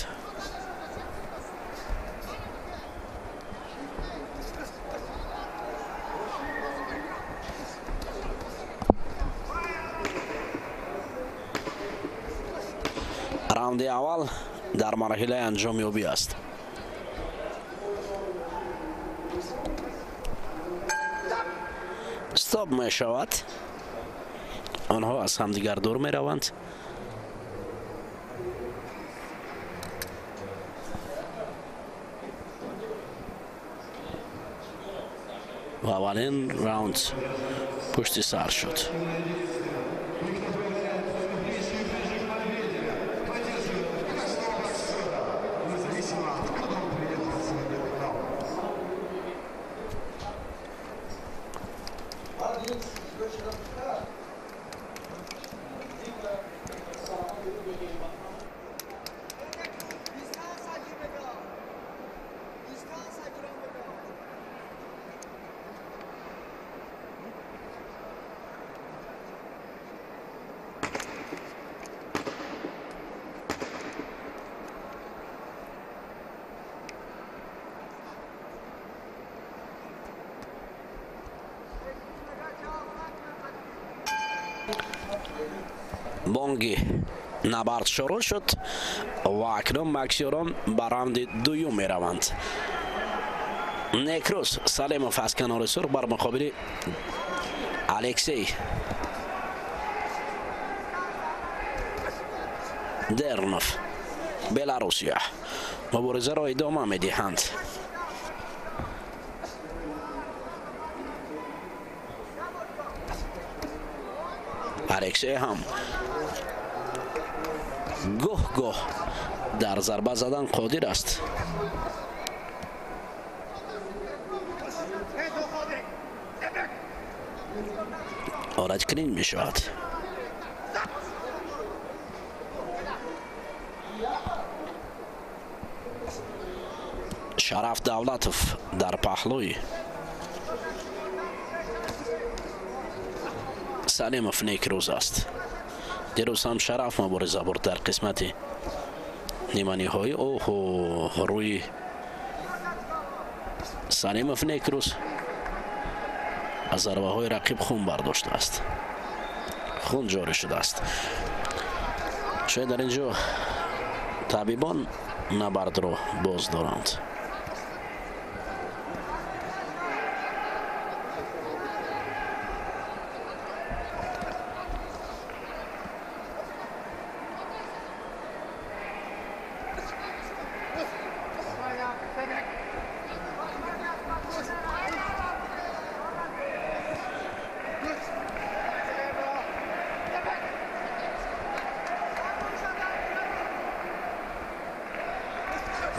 Раунди аввал дар марҳилаи анҷомёбӣ аст. Стоп мешавад. Онҳо аз ҳамдигар дур мераванд. Ва аввалин раунд пушти сар шуд. Бонги набард шурӯъ шуд ва акнун боксёрон ба раунди дуюм мераванд. Некрӯз Салимов аз канори сурх бар муқобили Алексей Дернов, Беларусия, муборизаро идома медиҳанд. Алексей ҳам гоҳ-гоҳ дар зарба задан қодир аст. Ҳолати клинч мешавад. Шараф Давлатов дар паҳлӯи Салимов Некрӯз аст. Дирӯз ҳам Шараф мубориза бурд дар қисмати ниманиҳоӣ. Оҳо, рӯи Салимов Некрӯз аз зарбаҳои рақиб хун бардоштааст, хун ҷорӣ шудааст. Шояд дар ин ҷо табибон набардро боз доранд.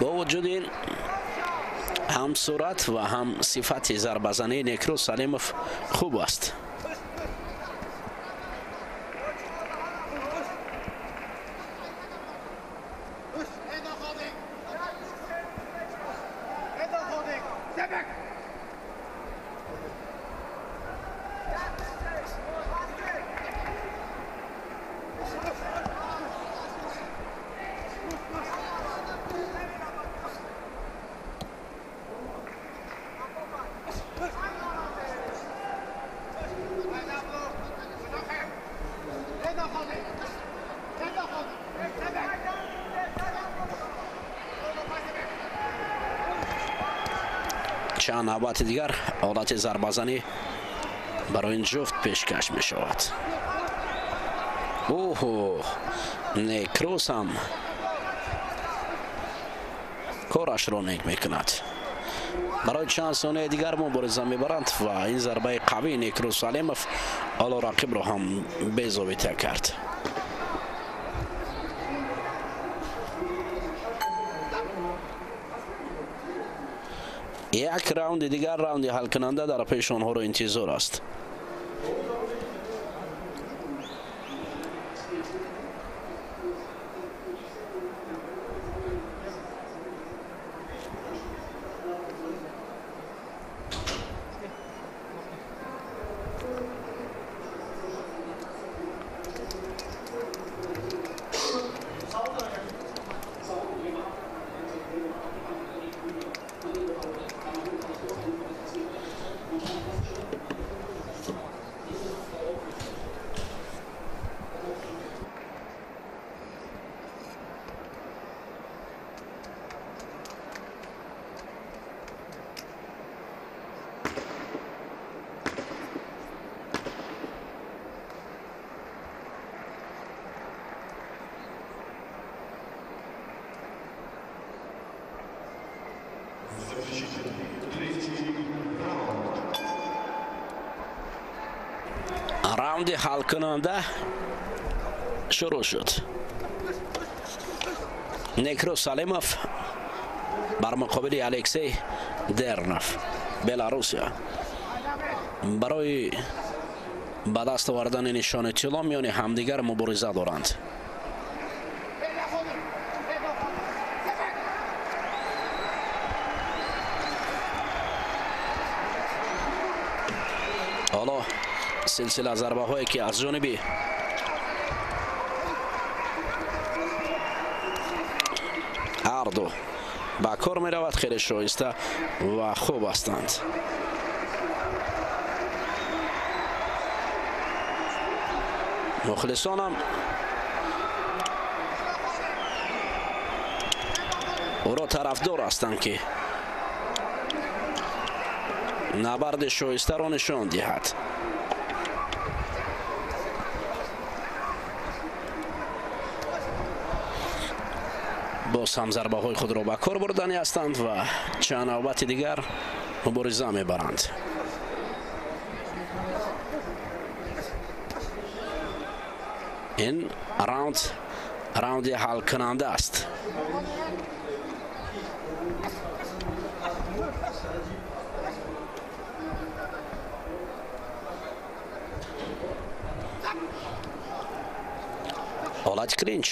Бо вуҷуди ин ҳам сурат ва ҳам сифати зарбазании Некрӯз Салимов хуб аст. Чанд навбати дигар ҳолати зарбазанӣ барои ин ҷуфт пешкаш мешавад. Оҳо, Некрӯз ҳам корашро нек мекунад. Барои чанд сонияи дигар мубориза мебаранд ва ин зарбаи қавии Некрӯз Салимов ҳоло рақибро ҳам безобита кард. Як раунди дигар, раунди ҳалкунанда дар пеши онҳоро интизор аст. Раунди ҳалкунанда шурӯъ шуд. Некрӯз Салимов бар муқобили Алексей Дернов, Беларусия, барои ба даст овардани нишони тилло миёни ҳамдигар мубориза доранд. Ҳоло силсила зарбаҳое ки аз ҷониби ҳарду ба кор меравад, хеле шоиста ва хуб ҳастанд. Мухлисонам ӯро тарафдор ҳастанд, ки набарди шоистаро нишон диҳад. Боз ҳам зарбаҳои худро ба кор бурданӣ ҳастанд ва чанд навбати дигар мубориза мебаранд. Ин раунд раунди ҳалкунанда аст. Ҳолати клинч.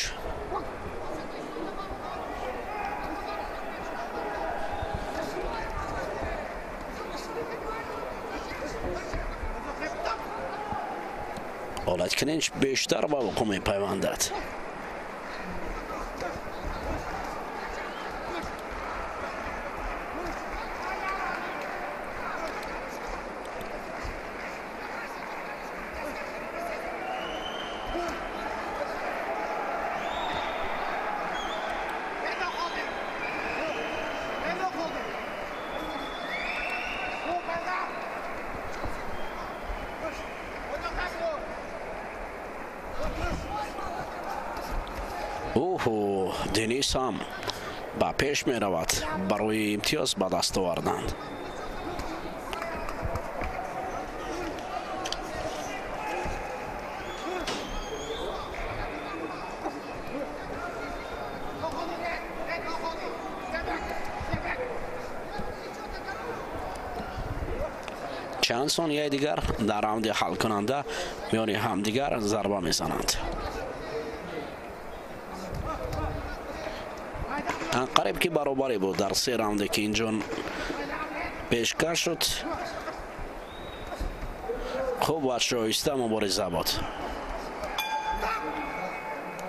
Ҳолати клинч бештар ба вуқӯъ мепайвандад. Оҳо, Денис ҳам ба пеш меравад барои имтиёз ба даст овардан. Чанд сонияи дигар дар раунди ҳалкунанда миёни ҳамдигар зарба мезананд. Қариб ки баробарӣ буд дар се раунде, ки инҷо пешкаш шуд. Хуб ва шоиста мубориза буд.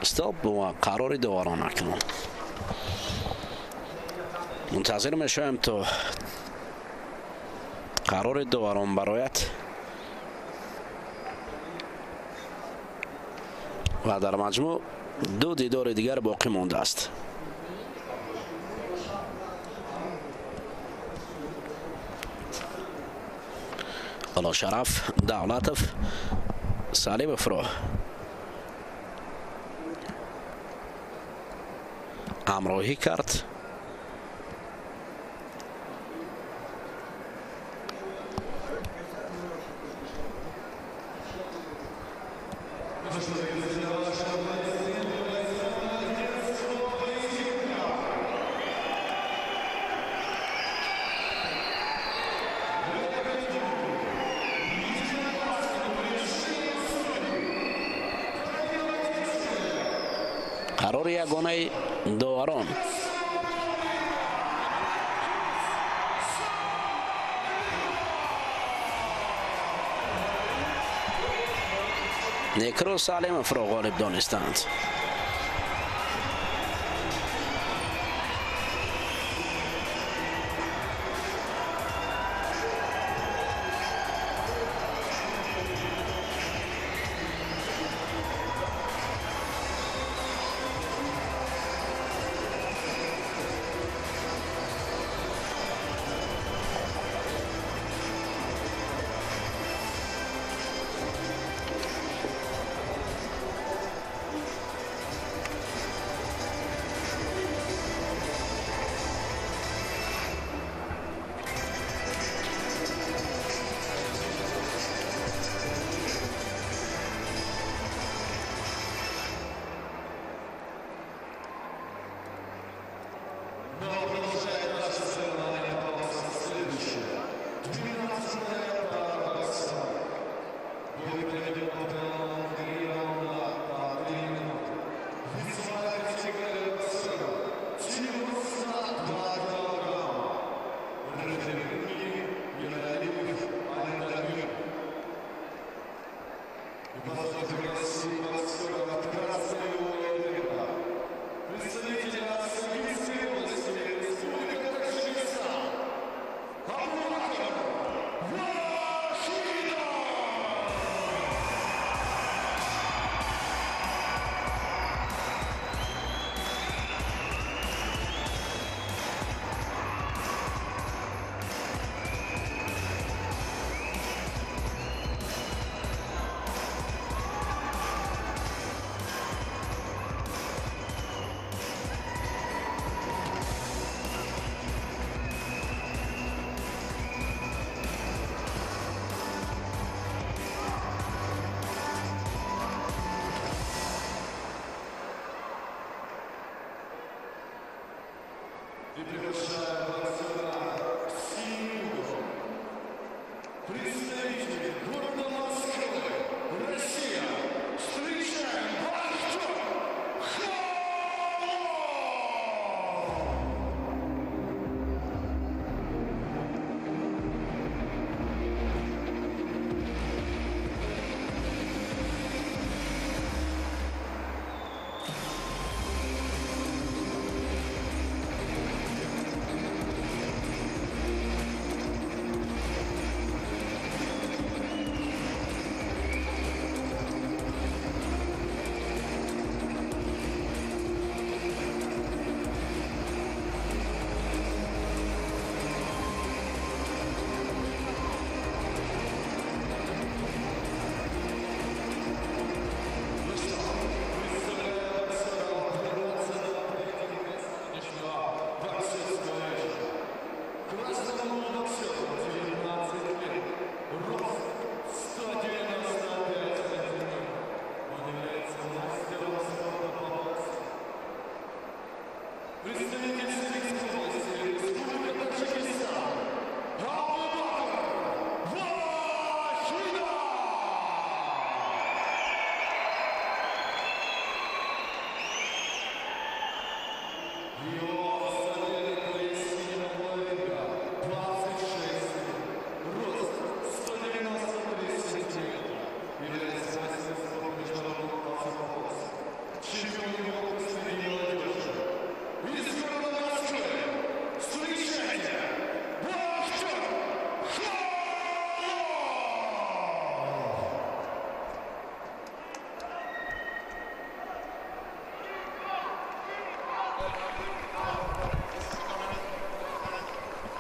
Стоп ва қарори доварон акнун. Мунтазир мешавем, то қарори доварон барояд ва дар маҷмӯъ ду дидори дигар боқӣ мондааст. Шараф Давлатов Салимовро ҳамроҳӣ кард. Қарори ягонаи доварон. Некрӯз Салимовро ғолиб донистанд.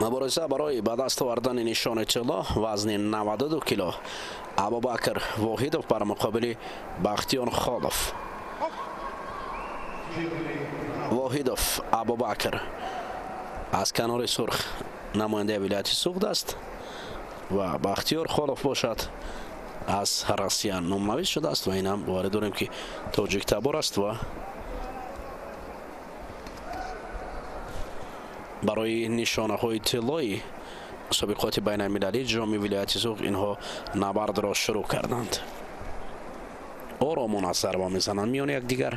Мубориза барои ба даст овардани нишони тилло вазни 92 кило Абубакр Воҳидов бар муқобили Бахтиёр Холов. Воҳидов Абубакр аз канори сурх намояндаи вилояти Суғд аст ва Бахтиёр Холов бошад аз Россия номнавис шудааст ва инам боварӣ дорем, ки тоҷиктабор аст ва барои нишонаҳои тиллои мусобиқоти байналмилалӣ ҷоми вилояти Суғд инҳо набардро шурӯъ карданд. Оромона зарба мезананд миёни якдигар.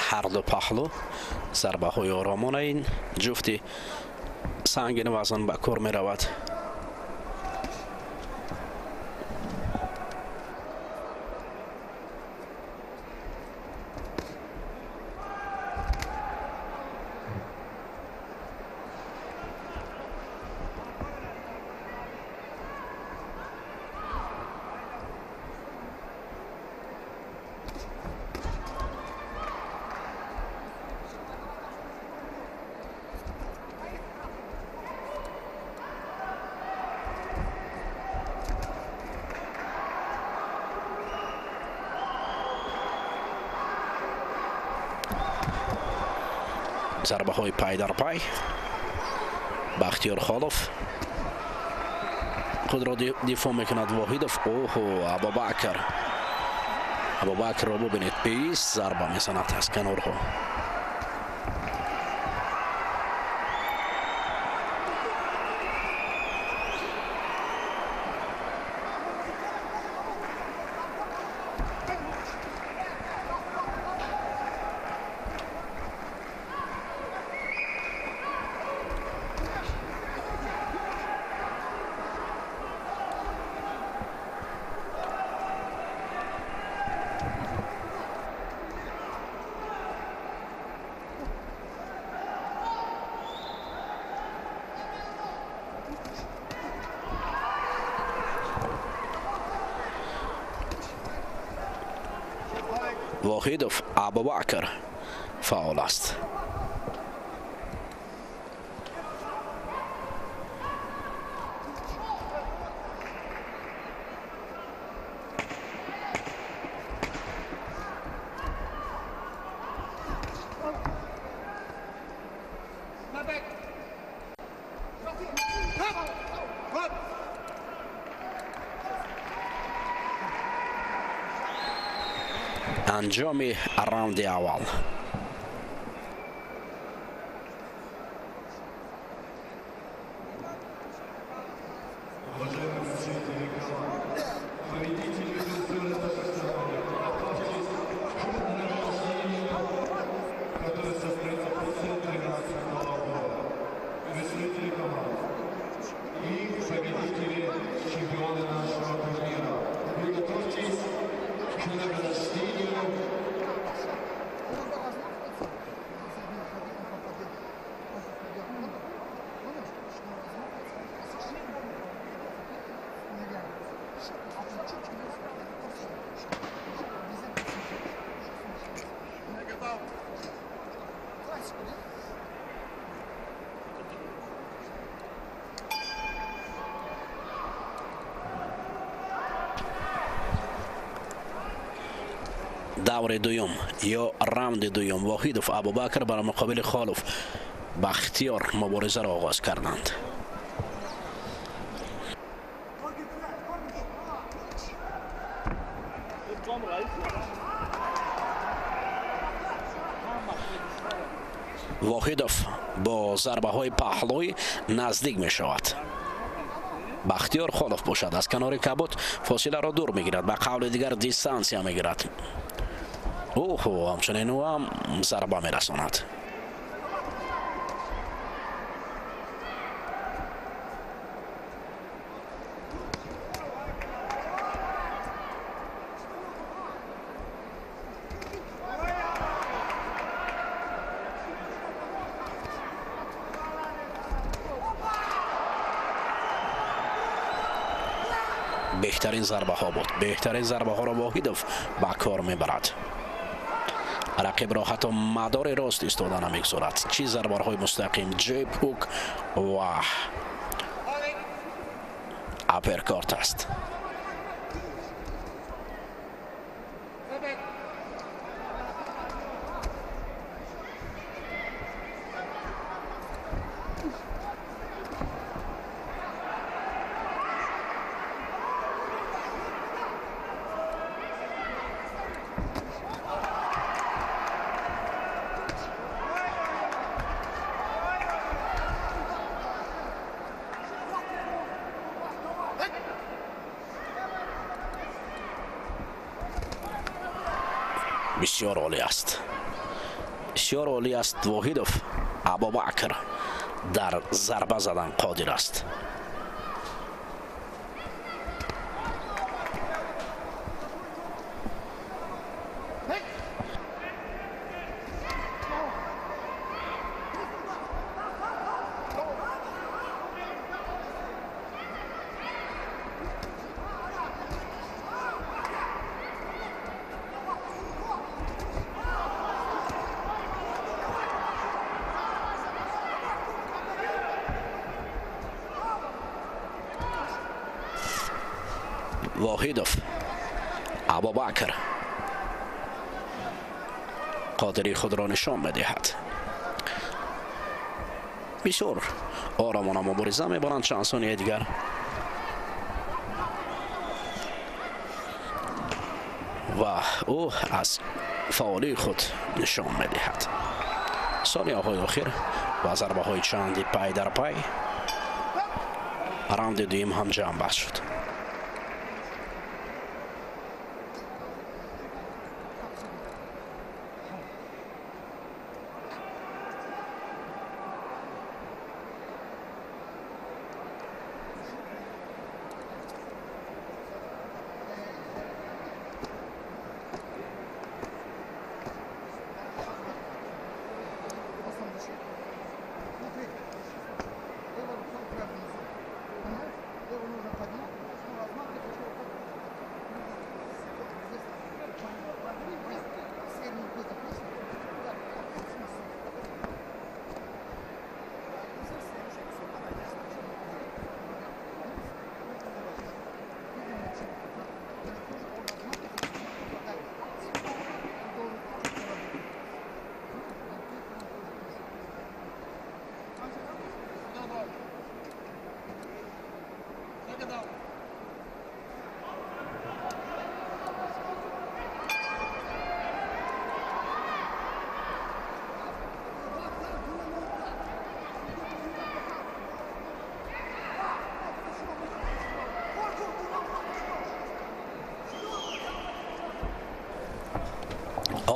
Ҳарду паҳлу зарбаҳои оромона ин ҷуфти сангин вазн ба кор меравад. Зарбаҳои пай дар пай Бахтиёр Холов худро дифоъ мекунад. Воҳидов, оҳо, Абубакр, Абубакрро бубинед, 20 зарба мезанад аз канорҳо. Воҳидов Абубакр фаъол аст. Анҷоми раунди аввал. Даври дуюм ё раунди дуюм Воҳидов Абубакр бар муқобили Холов Бахтиёр муборизаро оғоз карданд. Воҳидов бо зарбаҳои паҳлӯй наздик мешавад. Бахтиёр Холов бошад аз канори кабут фосиларо дур мегирад, ба қавли дигар дистансия мегирад. Оҳо, ҳамчунин ӯ ҳам зарба мерасонад. Беҳтарин зарбаҳо буд. Беҳтарин зарбаҳоро Воҳидов ба кор мебарад. Рақибро ҳатто мадори рост истода намегузорад. Чӣ зарбаҳои мустақим, ҷеб, ҳук ва апперкорт аст. Бисёр олӣ аст, бисёр олӣ аст. Воҳидов Абубакр дар зарба задан қодир аст. Воҳидов Абубакр қодири худро нишон медиҳад. Бисёр оромона мубориза мебаранд. Чанд сонияи дигар ва ӯ аз фаъолии худ нишон медиҳад. Сонияҳои охир ва зарбаҳои чанди пай дар пай раунди дуюм ҳам ҷамъбаст шуд.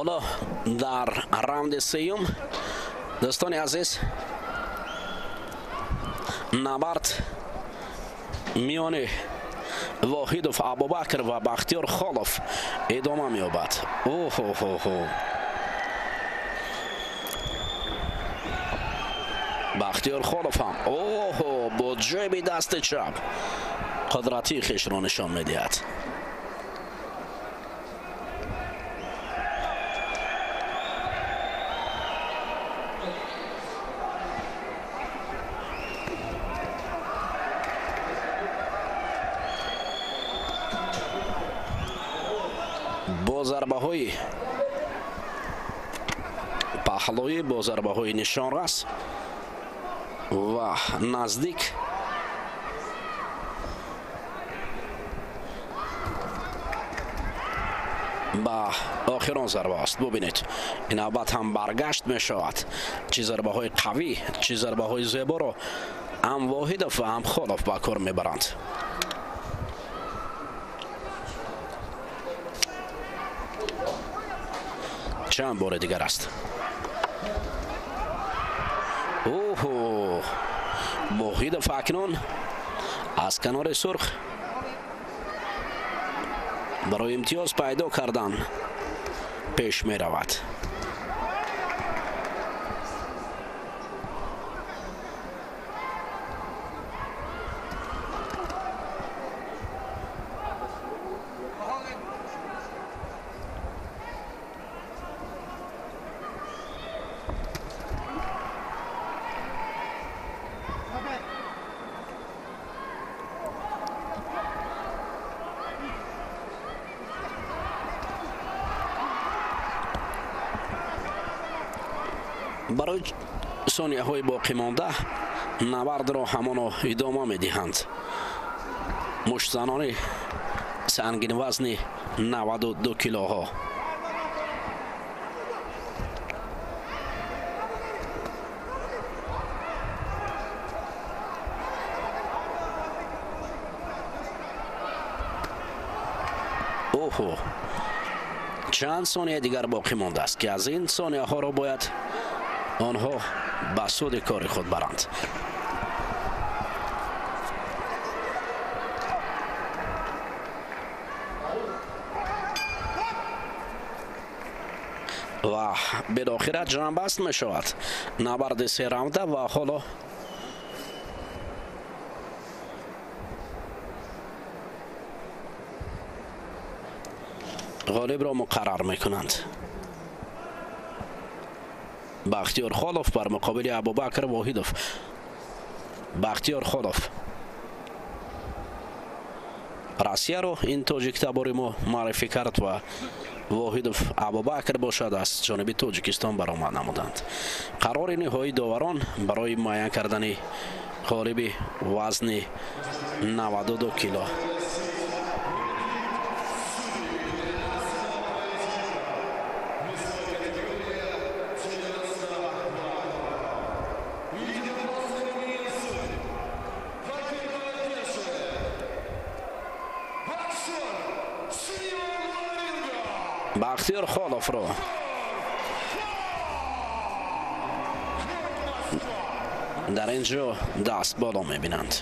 Ҳоло дар раунди сеюм, дӯстони азиз, набард миёни Воҳидов Абубакр ва Бахтиёр Холов идома меёбад. Оҳоҳоҳо, Бахтиёр Холов ҳам оҳо бо ҷеби дасти чап қудратии хешро нишон медиҳад. Бо зарбаҳои паҳлӯӣ, бо зарбаҳои нишонрас ва наздик ба охирон зарба аст. Бубинед, ин навбат ҳам баргашт мешавад. Чӣ зарбаҳои қавӣ, чӣ зарбаҳои зеборо ҳам Воҳидов ва ҳам Холов ба кор мебаранд. Чанд бори дигар аст. Оҳо, Воҳидов акнун аз канори сурх барои имтиёз пайдо кардан пеш меравад. Барои сонияҳои боқӣ монда набардро ҳамоно идома медиҳанд. Муштзанони сангинвазни 92 килоҳо. Оҳо, чанд сония дигар боқӣ мондааст, ки аз ин сонияҳоро бояд онҳо ба суди кори худ баранд. Ва билохира ҷамъбаст мешавад набарди се раунда ва ҳоло ғолибро муқаррар мекунанд. Бахтиёр Холов бар муқобили Абубакр Воҳидов. Бахтиёр Холов Россияро ин тоҷиктабори мо муаррифӣ кард ва Воҳидов Абубакр бошад аз ҷониби Тоҷикистон баромад намуданд. Қарори ниҳоии доварон барои муайян кардани ғолиби вазни 92 кило. Бахтиёр Холовро дар ин ҷо даст боло мебинанд.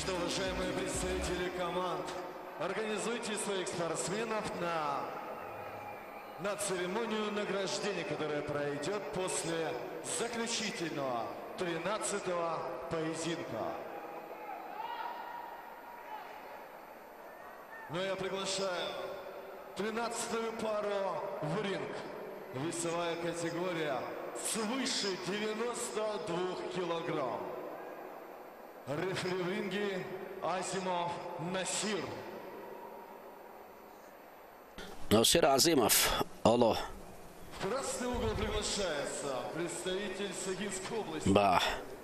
Что, уважаемые представители команд, организуйте своих спортсменов на церемонию награждения, которая пройдет после заключительного 13-го поединка. Но я приглашаю 13-ю пару в ринг. Весовая категория свыше 92 килограмм. Рефери в ринге Азимов Насир. Насир Азимов, алло. В красный угол приглашается представитель Сагинской области. Ба.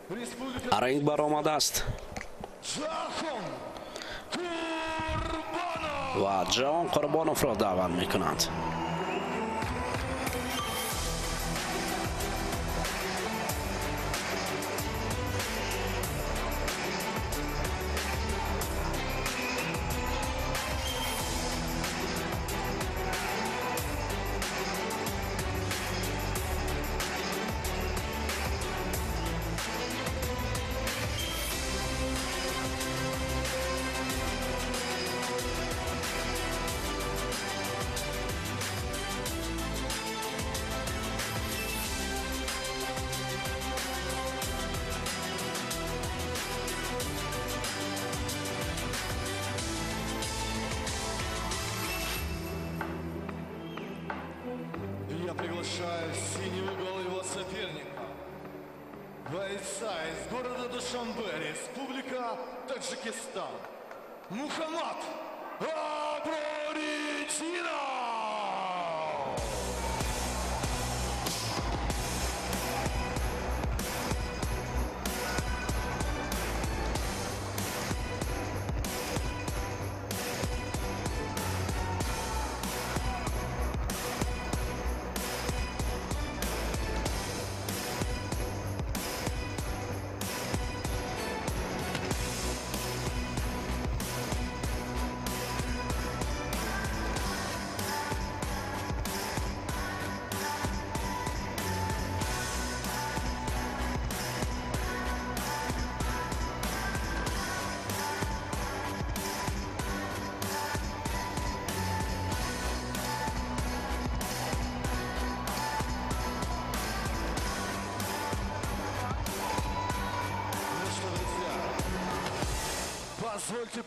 Республика Ринг баромадааст. Джахон Курбанов. Ва Ҷаҳон Қурбоновро даъват мекунанд. Я приглашаю в синий угол его соперника, бойца из города Душанбе, Республика Таджикистан, Мухаммад Аброридинов!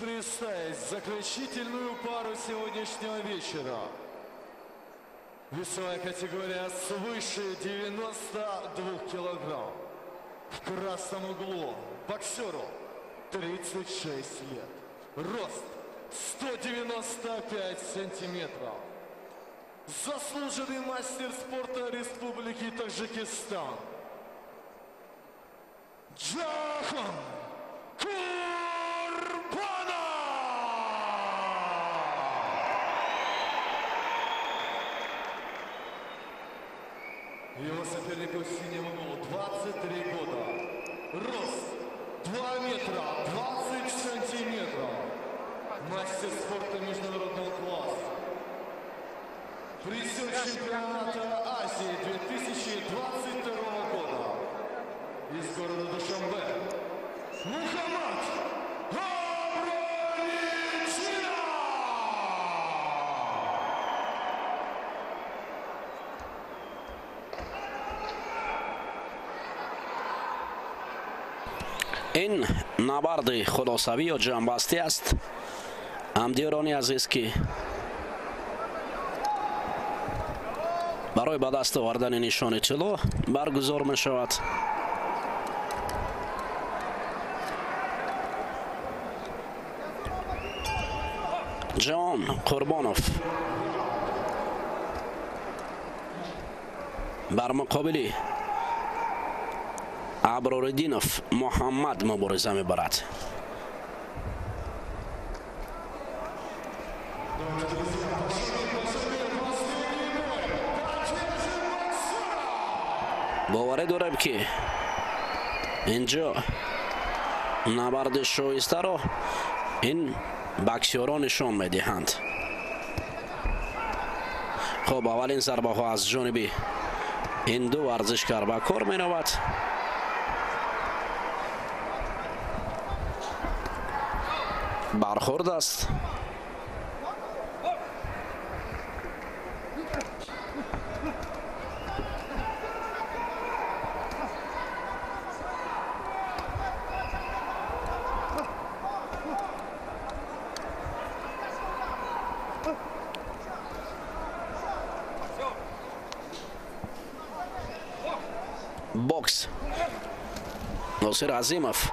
Представить заключительную пару сегодняшнего вечера. Весовая категория свыше 92 килограмм. В красном углу боксеру 36 лет. Рост 195 сантиметров. Заслуженный мастер спорта Республики Таджикистан. Джахон Курбанов! Его сопернику в синем углу 23 года. Рост 2 метра 20 сантиметров. Мастер спорта международного класса. Призер чемпионата Азии 2022 года. Из города Душанбе. Мухаммад Аброриддинов! Ин набарди хулосавӣ ё ҷамъбастӣ аст. Ҳамдиёрони азиз, ки барои ба даст овардани нишони тилло баргузор мешавад. Ҷаҳон Қурбонов бар муқобили Аброриддинов Муҳаммад мубориза мебарад. Боварӣ дорем, ки инҷо набарди шоистаро ин боксёрон нишон медиҳанд. Хуб, аввалин зарбаҳо аз ҷониби ин ду варзишкар ба кор меравад. Бархӯрд аст. Бокс. Носир Азимов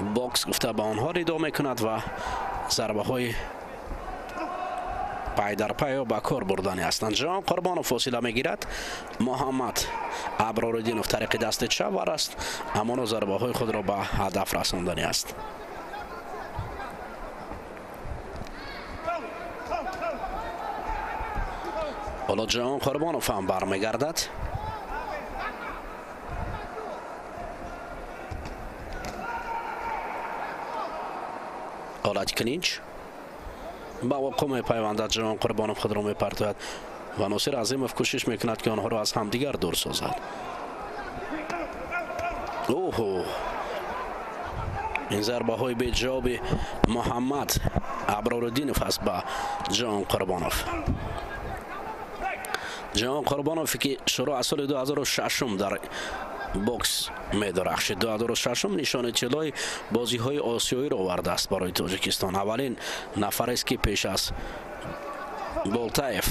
бокс гуфта ба онҳо ридо мекунад ва зарбаҳои пай дар пайро ба кор бурдани ҳастанд. Ҷаҳон Қурбонов фосила мегирад. Муҳаммад Аброриддинов тариқи дасти чап вар аст, аммо зарбаҳои худро ба ҳадаф расондани аст. Ҳоло Ҷаҳон Қурбонов ҳам бармегардад. Ҳолати клинч ба воқеъ мепайвандад. Ҷаҳон Қурбонов худро мепартояд ва Носир Азимов кӯшиш мекунад, ки онҳоро аз ҳамдигар дур созад. Оҳо, ин зарбаҳои беҷавоби Муҳаммад Аброриддинов аст ба Ҷаҳон Қурбонов. Ҷаҳон Қурбонов, ки шурӯъ аз соли 2006 дар бокс медорахшид. 2006 нишони тиллои бозиҳои осиёиро овардааст барои Тоҷикистон. Аввалин нафарест, ки пеш аз Болтаев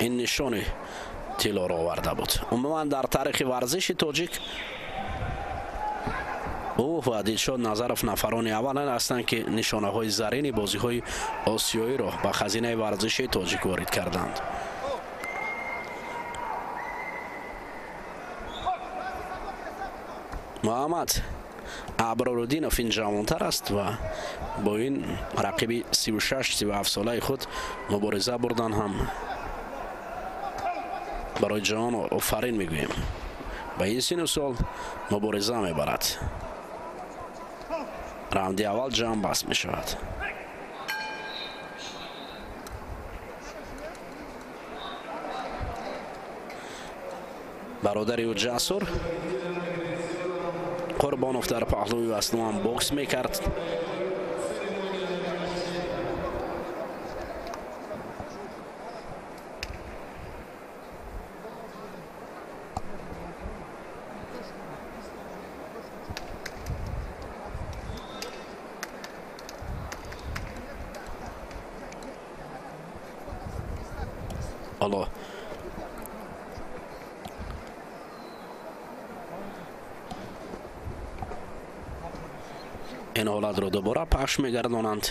ин нишони тиллоро оварда буд. Умуман дар таърихи варзиши тоҷик ӯ ва Дилшод Назаров нафарони аввалан ҳастанд, ки нишонаҳои зарини бозиҳои осиёиро ба хазинаи варзиши тоҷик ворид карданд. Муҳаммад Аброриддинов ин ҷавонтар аст ва бо ин рақиби 36-37 солаи худ мубориза бурдан ҳам барои ҷаҳон офарин мегӯем. Ба ин сину сол мубориза мебарад. Раунди аввал ҷамъ баст мешавад. Бародари ӯ Ҷасур Қурбонов дар паҳлӯи аслан бокс мекард. Ҳоло ин ҳолатро дубора пахш мегардонанд.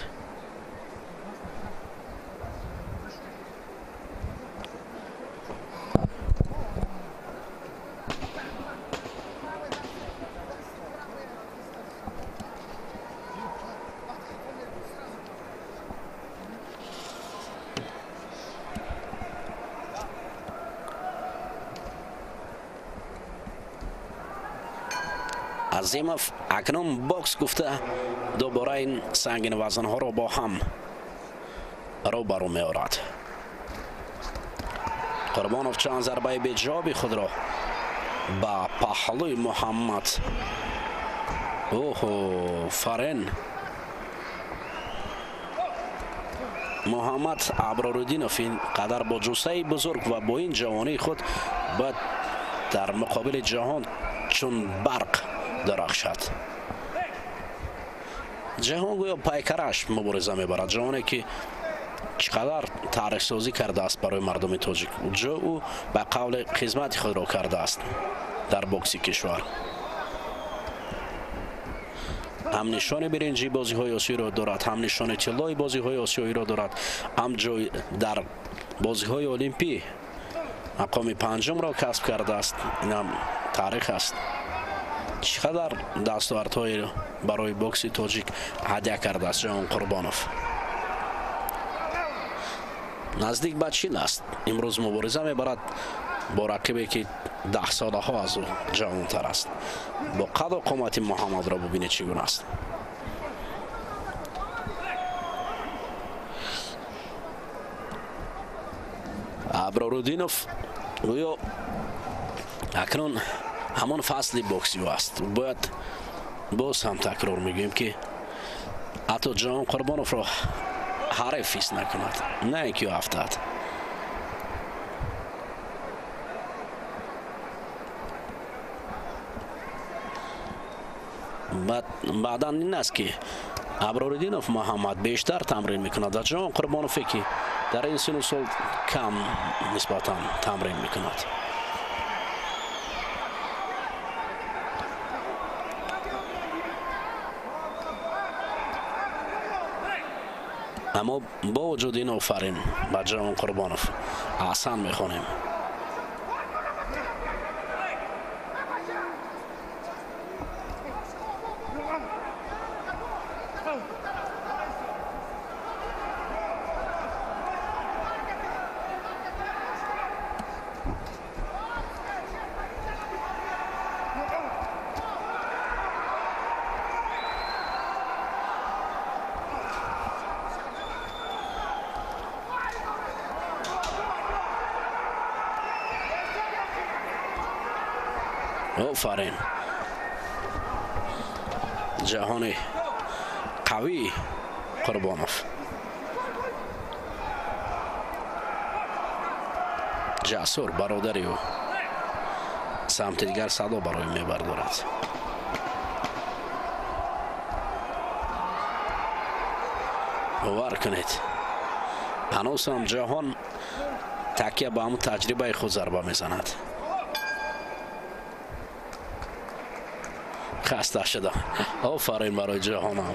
Азимов акнун бокс гуфта дубора ин сангин вазнҳоро бо ҳам рӯбарӯ меорад. Қурбонов чанд зарбаи беҷавоби худро ба паҳлӯи Муҳаммад. Оҳо, фарен! Муҳаммад Аброруддинов ин қадар бо ҷуссаи бузург ва бо ин ҷавонии худ бояд дар муқобили ҷаҳон чун барқ дарахшад. Ҷаҳон гӯё пайкараш мубориза мебарад. Ҷаҳоне ки чӣ қадар таърихсозӣ кардааст барои мардуми тоҷик. Ҷо ӯ ба қавли хизмати худро кардааст дар бокси кишвар. Ҳам нишони биринҷии бозиҳои осиёиро дорад, ҳам нишони тиллои бозиҳои осиёиро дорад, ҳам ҷой дар бозиҳои олимпӣ мақоми панҷумро касб кардааст. Инам таърих аст. Чӣ қадар дастовардҳое барои бокси тоҷик ҳадя кардааст Ҷаҳон Қурбонов. Наздик ба 40 аст. Имрӯз мубориза мебарад бо рақибе ки 10 солаҳо аз ӯ ҷавонтар аст. Бо қаду қомати Муҳаммадро бубинед чӣ гуна аст. Аброруддинов гӯё акнун ҳамон фасли бокси ӯ аст. Бояд боз ҳам такрор мегӯем ки ҳатто Ҷаҳон Қурбоновро ҳариф ҳис накунад, на ин ки ӯ афтад. Баъдан ин аст ки Аброруддинов Муҳаммад бештар тамрин мекунад ва Ҷаҳон Қурбонове ки дар ин сину сол кам нисбатан тамрин мекунад. Аммо бо вуҷуди ин офарин ба Ҷаҳон Қурбонов аҳсан мехонем. Офарин! Ҷаҳони қавӣ Қурбонов. Ҷасур бародари ӯ самти дигар садо барои мебардорад. Бовар кунед, ҳанӯз ҳам ҷаҳон такя ба ҳамон таҷрибаи худ зарба мезанад. Хаста шуда. Офарин барои ҷаҳонам.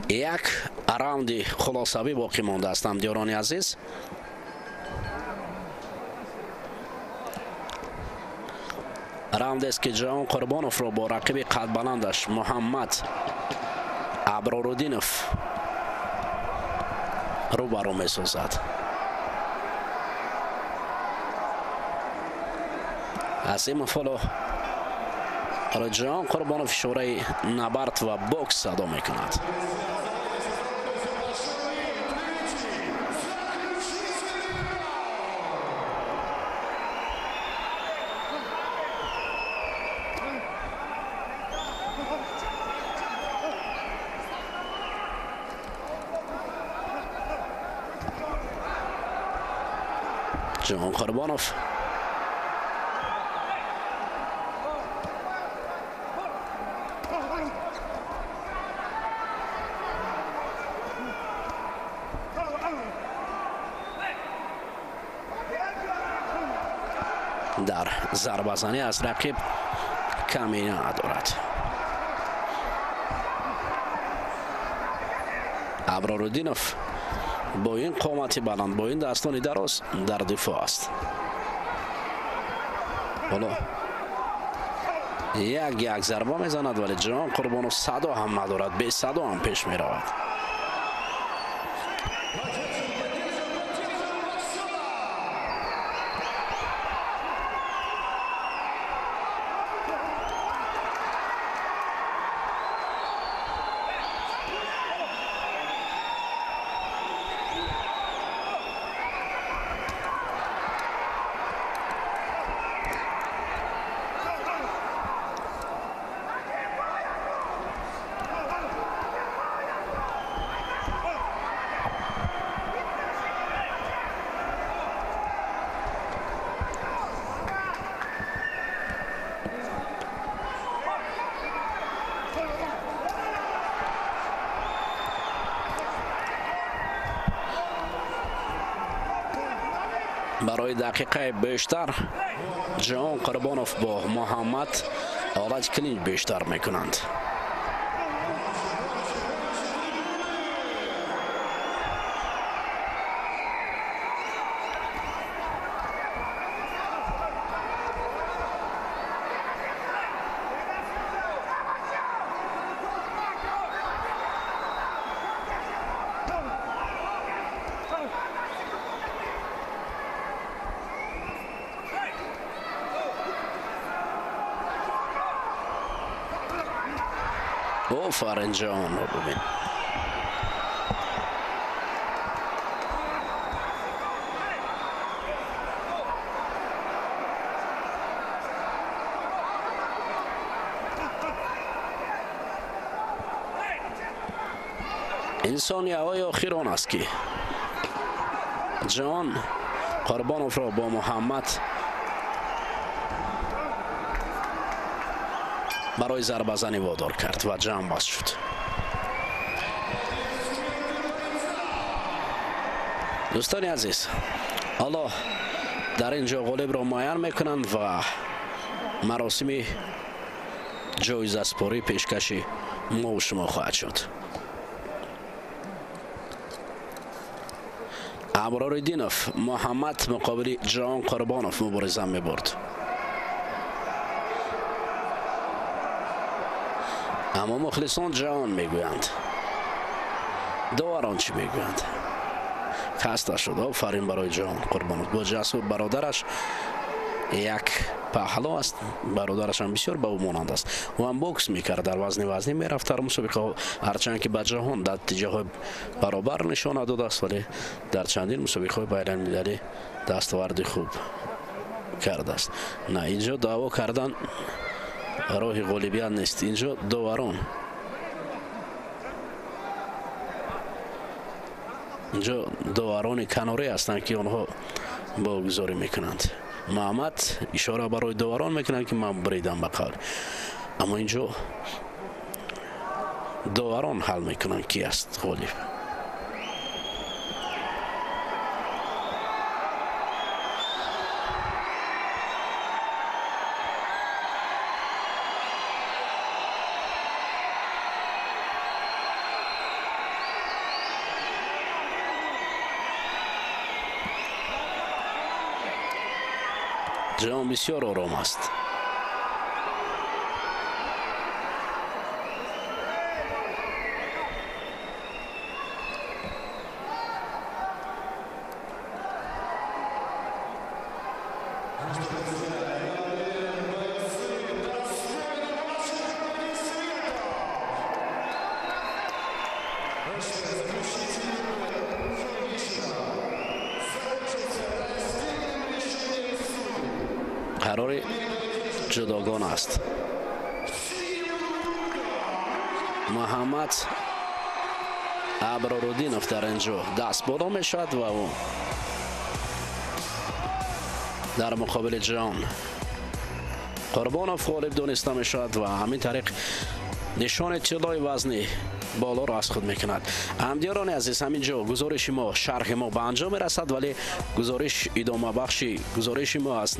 Як раунди хулосавӣ боқӣ мондааст, ҳамдиёрони азиз. Раундест ки Ҷаҳон Қурбоновро бо рақиби қадбаландаш Муҳаммад Аброруддинов рӯбарӯ месозад. Азимов ҳоло Ҷаҳон Қурбонов ишораи набард ва бокс садо мекунад. Ҷаҳон Қурбонов дар зарбазанӣ аз рақиб камӣ надорад. Аброруддинов бо ин қомати баланд, бо ин дастони дароз дар дифоъ аст. Ҳоло як зарба мезанад, вале Ҷаҳон Қурбонов садо ҳам надорад, бесадо ҳам пеш меравад. Барои дақиқаи бештар Ҷаҳон Қурбонов бо Муҳаммад ҳолати клинч бештар мекунанд. Офарин, Ҷаҳонро бубин. Ин сонияҳои охир он аст, ки Ҷаҳон Қурбоновро бо Муҳаммад барои зарбазанӣ водор кард ва ҷамъбаст шуд. Дӯстони азиз, ҳоло дар ин ҷо ғолибро муайян мекунанд ва маросими ҷоизаспорӣ пешкаши мо шумо хоҳад шуд. Аброриддинов Муҳаммад муқобили Ҷаҳон Қурбонов мубориза мебурд. Аммо мухлисон Ҷаҳон мегӯянд. Доварон чӣ мегӯянд? Хаста шуд. Офарин барои Ҷаҳон Қурбонов. Бо Ҷасур бародараш як паҳло аст, бародараш ҳам бисёр ба ӯ монанд аст. Ӯ ҳам бокс мекард, дар вазни вазнӣ мерафт дар мусобиқаҳо, ҳарчанд ки ба ҷаҳон дар натиҷаҳои баробар нишона додааст, вале дар чандин мусобиқаҳои байналмилалӣ дастоварди хуб кардааст. На, инҷо даъво кардан роҳи ғолибият нест. Инҷо доварон, инҷо доварони канорӣ ҳастанд, ки онҳо богузорӣ мекунанд. Муҳаммад ишора барои доварон мекунанд, ки ман буридам ба қавл, аммо инҷо доварон ҳал мекунанд, ки аст ғолиб. Ҷаҳон бисёр ором аст. Қарори ҷудогона аст. Муҳаммад Аброруддинов дар ин ҷо даст боло мешавад ва ӯ дар муқобили Ҷаҳон Қурбонов ғолиб дониста мешавад ва ҳамин тариқ нишони тиллои вазни болоро аз худ мекунад. Ҳамдиёрони азиз, ҳамин ҷо гузориши мо, шарҳи мо ба анҷом мерасад, вале гузориш идомабахши гузориши мо аз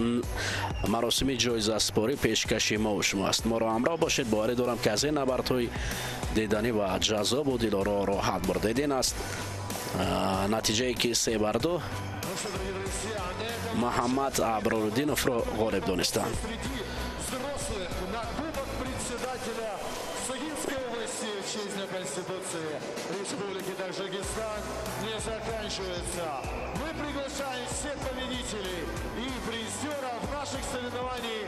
маросими ҷоизаспорӣ пешкаши мо шумо аст. Моро ҳамроҳ бошед. Боварӣ дорам, ки аз ин набардҳои диданӣ ва ҷаззобу дилоро роҳат бурдед. Ин аст натиҷае, ки 3-2 Муҳаммад Аброруддиновро ғолиб донистанд. Конституции Республики Таджикистан не заканчивается. Мы приглашаем всех победителей и призеров наших соревнований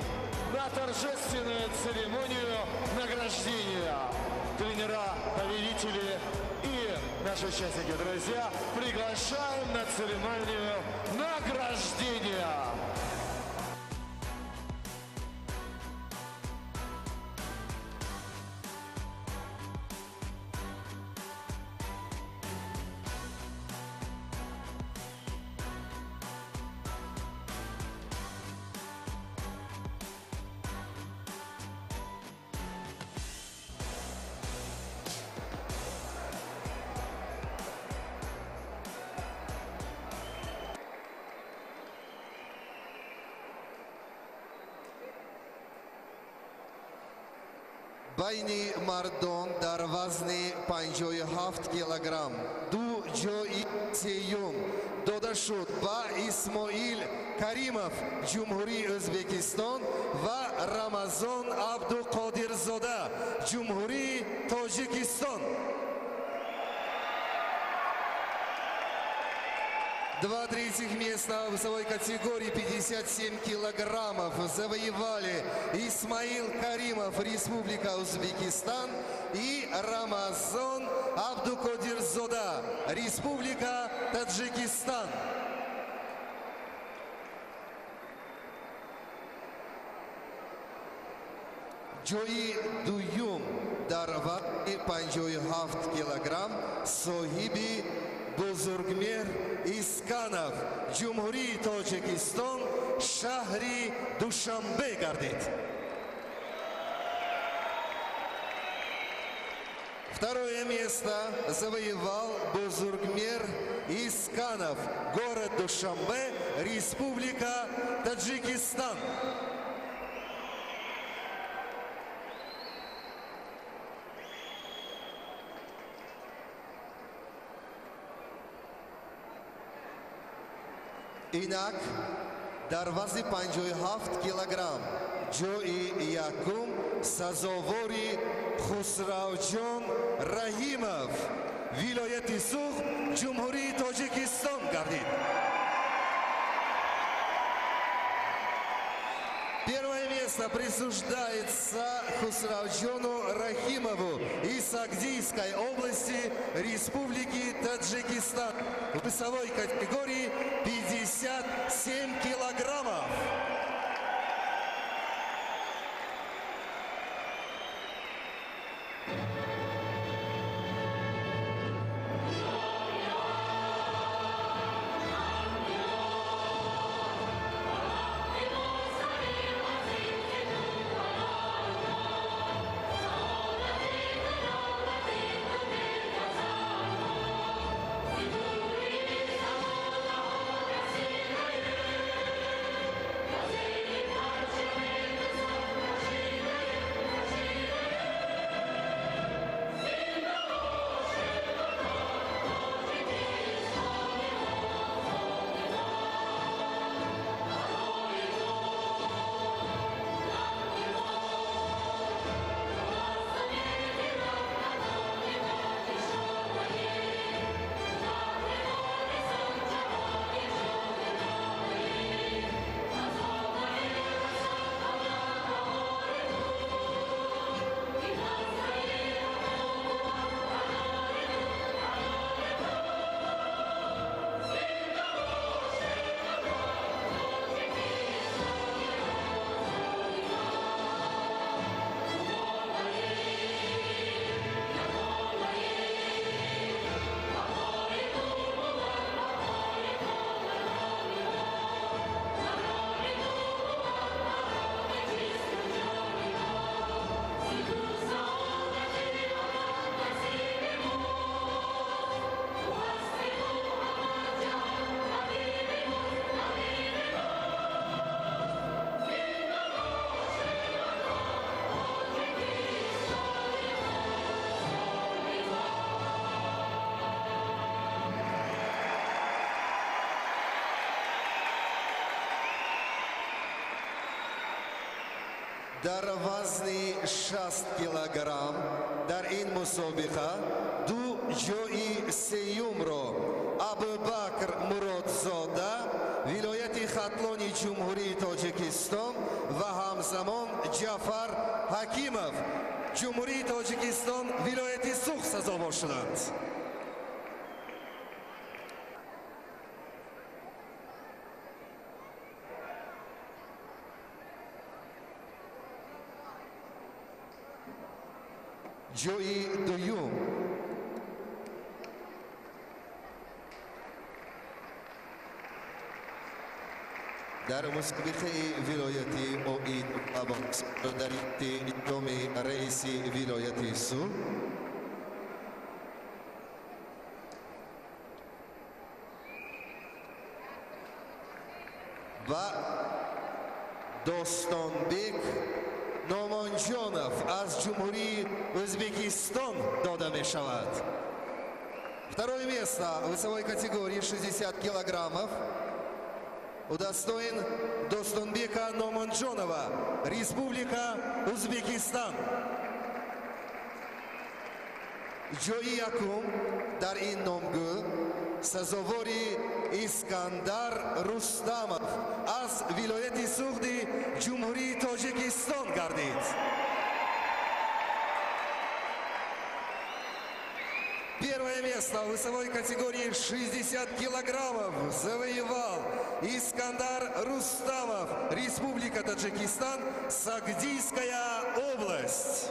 на торжественную церемонию награждения. Тренера, победители и наши участники, друзья, приглашаем на церемонию награждения. Байни мардон дар вазни 57 килограмм ду ҷои сеюм дода шуд ба Исмоил Каримов, Ҷумҳурии Ӯзбекистон, ва Рамазон Абдуқодирзода, Ҷумҳурии Тоҷикистон. Два третьих места в весовой категории 57 килограммов завоевали Исмаил Каримов, Республика Узбекистан, и Рамазон Абдукодирзода, Республика Таджикистан. Ҷои дуюм дар вазни 57 килограмм соҳиби Бузургмеҳр Исканов, Ҷумҳурии Тоҷикистон, шаҳри Душанбе гардид. Второе место завоевал Бузургмеҳр Исканов, город Душанбе, Республика Таджикистан. Инак дар вазни 57 килограмм ҷои якум сазовори Хусравҷон Раҳимов, вилояти Суғд, Ҷумҳурии Тоҷикистон гардид. Первое место присуждается Хусравджону Рахимову из Сагдийской области Республики Таджикистан в весовой категории 57 килограммов. Дар вазни 60 килограмм дар ин мусобиқа ду ҷои сеюмро Абубакр Муродзода, вилояти Хатлони Ҷумҳурии Тоҷикистон, ва ҳамзамон Ҷафар Ҳакимов, Ҷумҳурии Тоҷикистон, вилояти Суғд сазовор шуданд. Ҷои дуюм дар мусобиқаи вилояти оид ба бокс дар ҷоми раиси вилояти Суғд ва Достонбек Номонҷонов аз Ҷумҳурии Ӯзбекистон дода мешавад. Второе место в весовой категории 60 килограммов удостоен Достонбека Номонҷонова, Республика Узбекистан. Ҷои якум дар ин номгӯ сазовори Искандар Рустамов аз вилояти Суғди Ҷумҳурии Тоҷикистон гардид. Первое место в весовой категории 60 килограммов завоевал Искандар Рустамов, Республика Таджикистан, Согдийская область.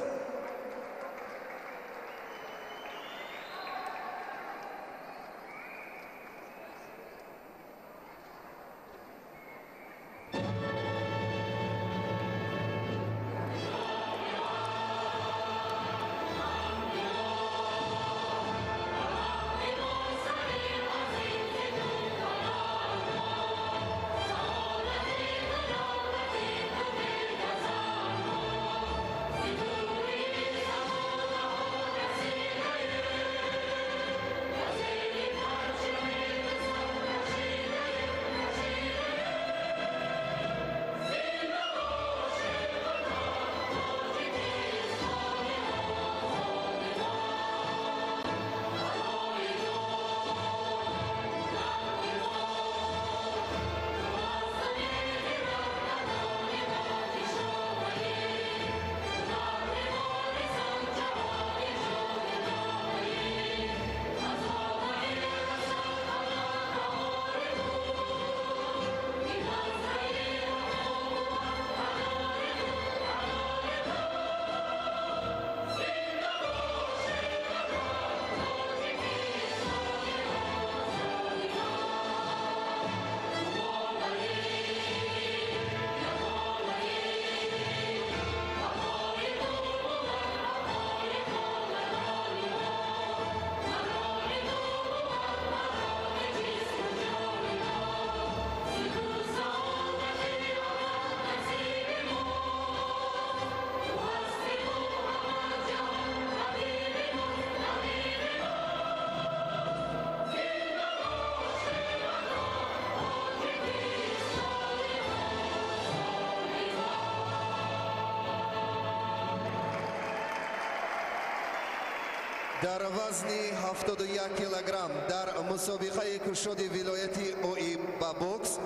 Дар вазни 71 килограмм дар мусобиқаи кушоди вилояти оиб ба бокс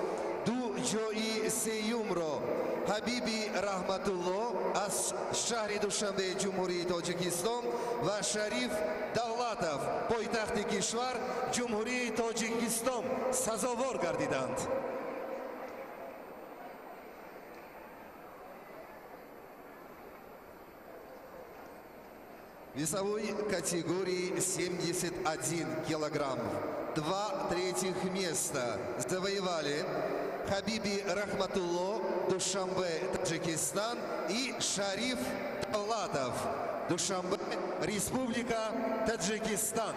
ду ҷои сеюмро Ҳабиби Раҳматулло аз шаҳри Душанбе Ҷумҳурии Тоҷикистон ва Шариф Давлатов, пойтахти кишвар, Ҷумҳурии Тоҷикистон сазовор гардиданд. Весовой категории 71 килограмм. 2 третьих места завоевали Хабиби Рахматулло, Душанбе, Таджикистан, и Шариф Давлатов, Душанбе, Республика Таджикистан.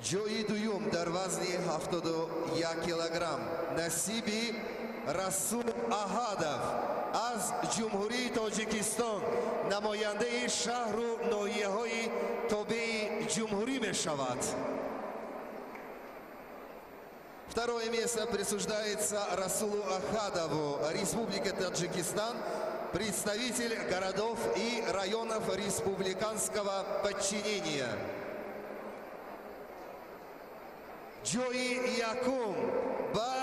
Ҷои дуюм дар вазни 71 килограмм насиби Расул Аҳадов аз Ҷумҳурии Тоҷикистон, намояндаи шаҳру ноҳияҳои тобеи ҷумҳурӣ мешавад. Второе место присуждается Расулу Ахадову, Республика Таджикистан, представитель городов и районов республиканского подчинения. Ҷои якум ба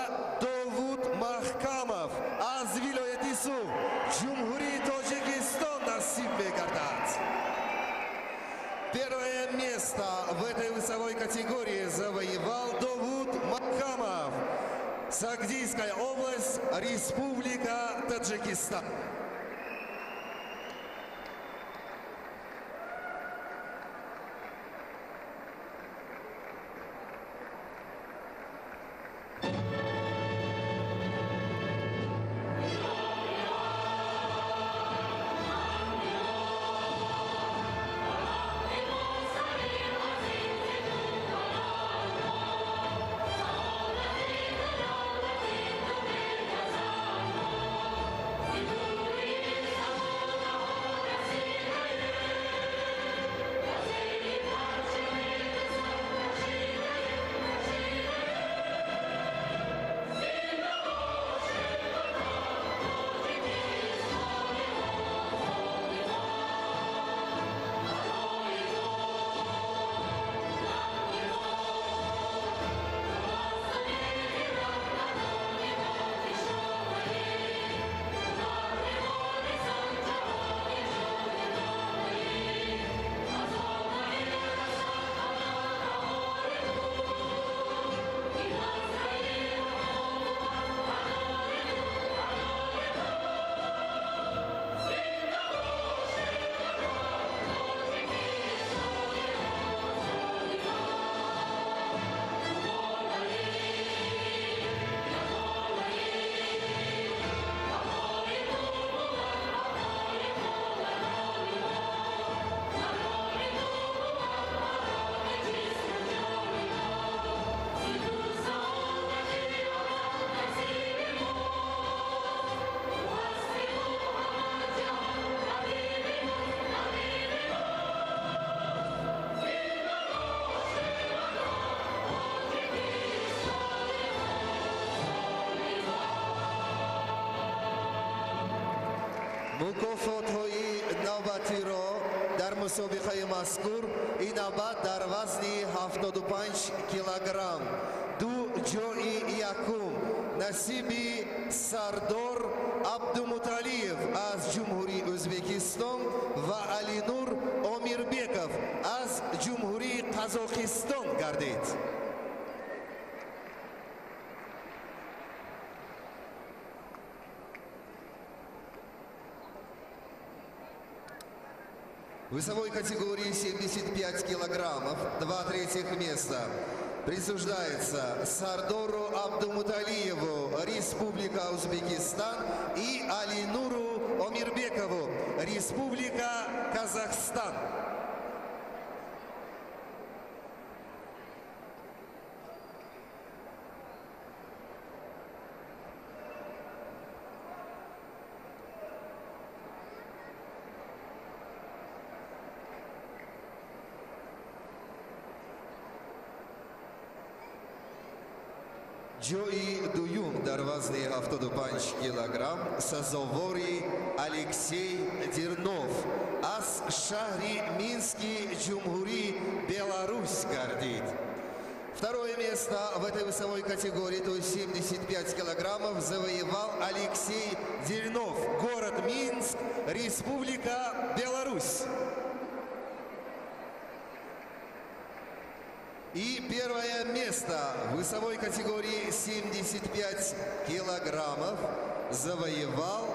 Довуд Маҳкамов аз вилояти Суғд, Ҷумҳурии Тоҷикистон насиб мегардад. Первое место в этой весовой категории завоевал Довуд Махкамов, Согдийская область, Республика Таджикистан. Мукофотҳои навбатиро дар мусобиқаи мазкур ин навбат дар вазни 75 килограмм ду ҷои якум насиби Сардор Абдумуталиев аз Ҷумҳурии Ӯзбекистон ва Алинур Омирбеков аз Ҷумҳурии Қазоқистон гардид. В весовой категории 75 килограммов 2 третьих места присуждается Сардору Абдумуталиеву, Республика Узбекистан, и Алинуру Омирбекову, Республика Казахстан. Ҷои дуюм дар вазни 75 килограмм сазовори Алексей Дернов аз шаҳри Мински Ҷумҳурии Беларусь гардид. Второе место в этой весовой категории, то есть 75 килограммов, завоевал Алексей Дернов, город Минск, Республика Беларусь. И первое место в весовой категории 75 килограммов завоевал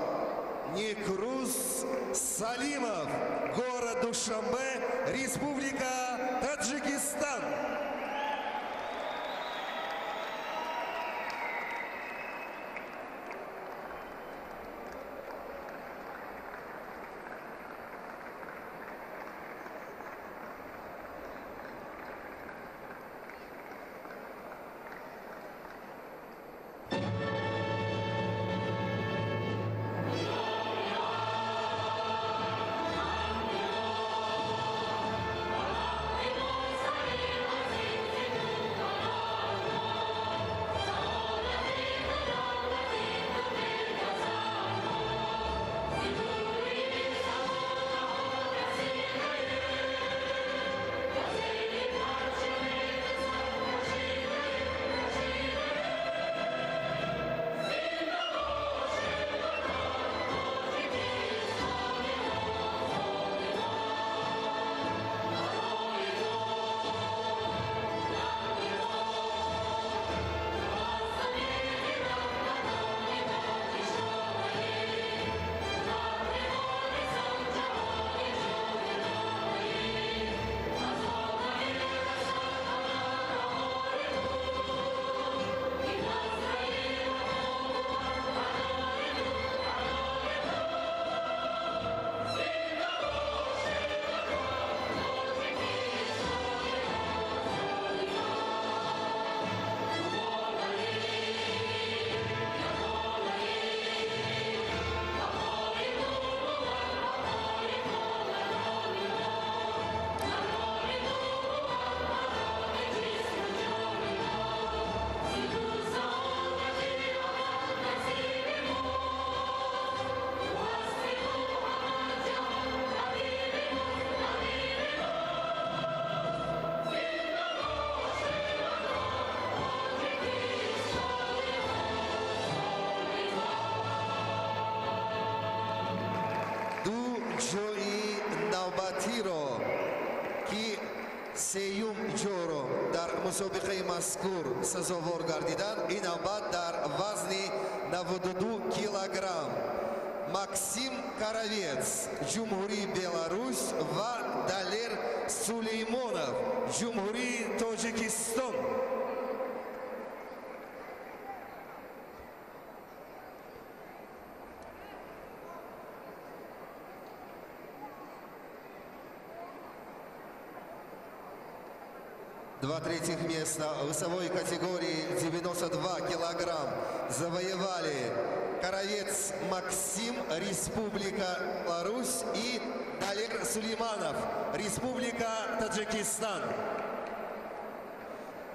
Некруз Салимов, город Душанбе, Республика Таджикистан. Мусобиқаи мазкур сазовор гардиданд. Ин навбат дар вазни 92 килограмм Максим Каравец, Ҷумҳурии Беларусь, ва Далер Сулеймонов, Ҷумҳурии Тоҷикистон. Два третьих места в весовой категории 92 килограмм завоевали Каравец Максим, Республика Беларусь, и Далер Сулейманов, Республика Таджикистан.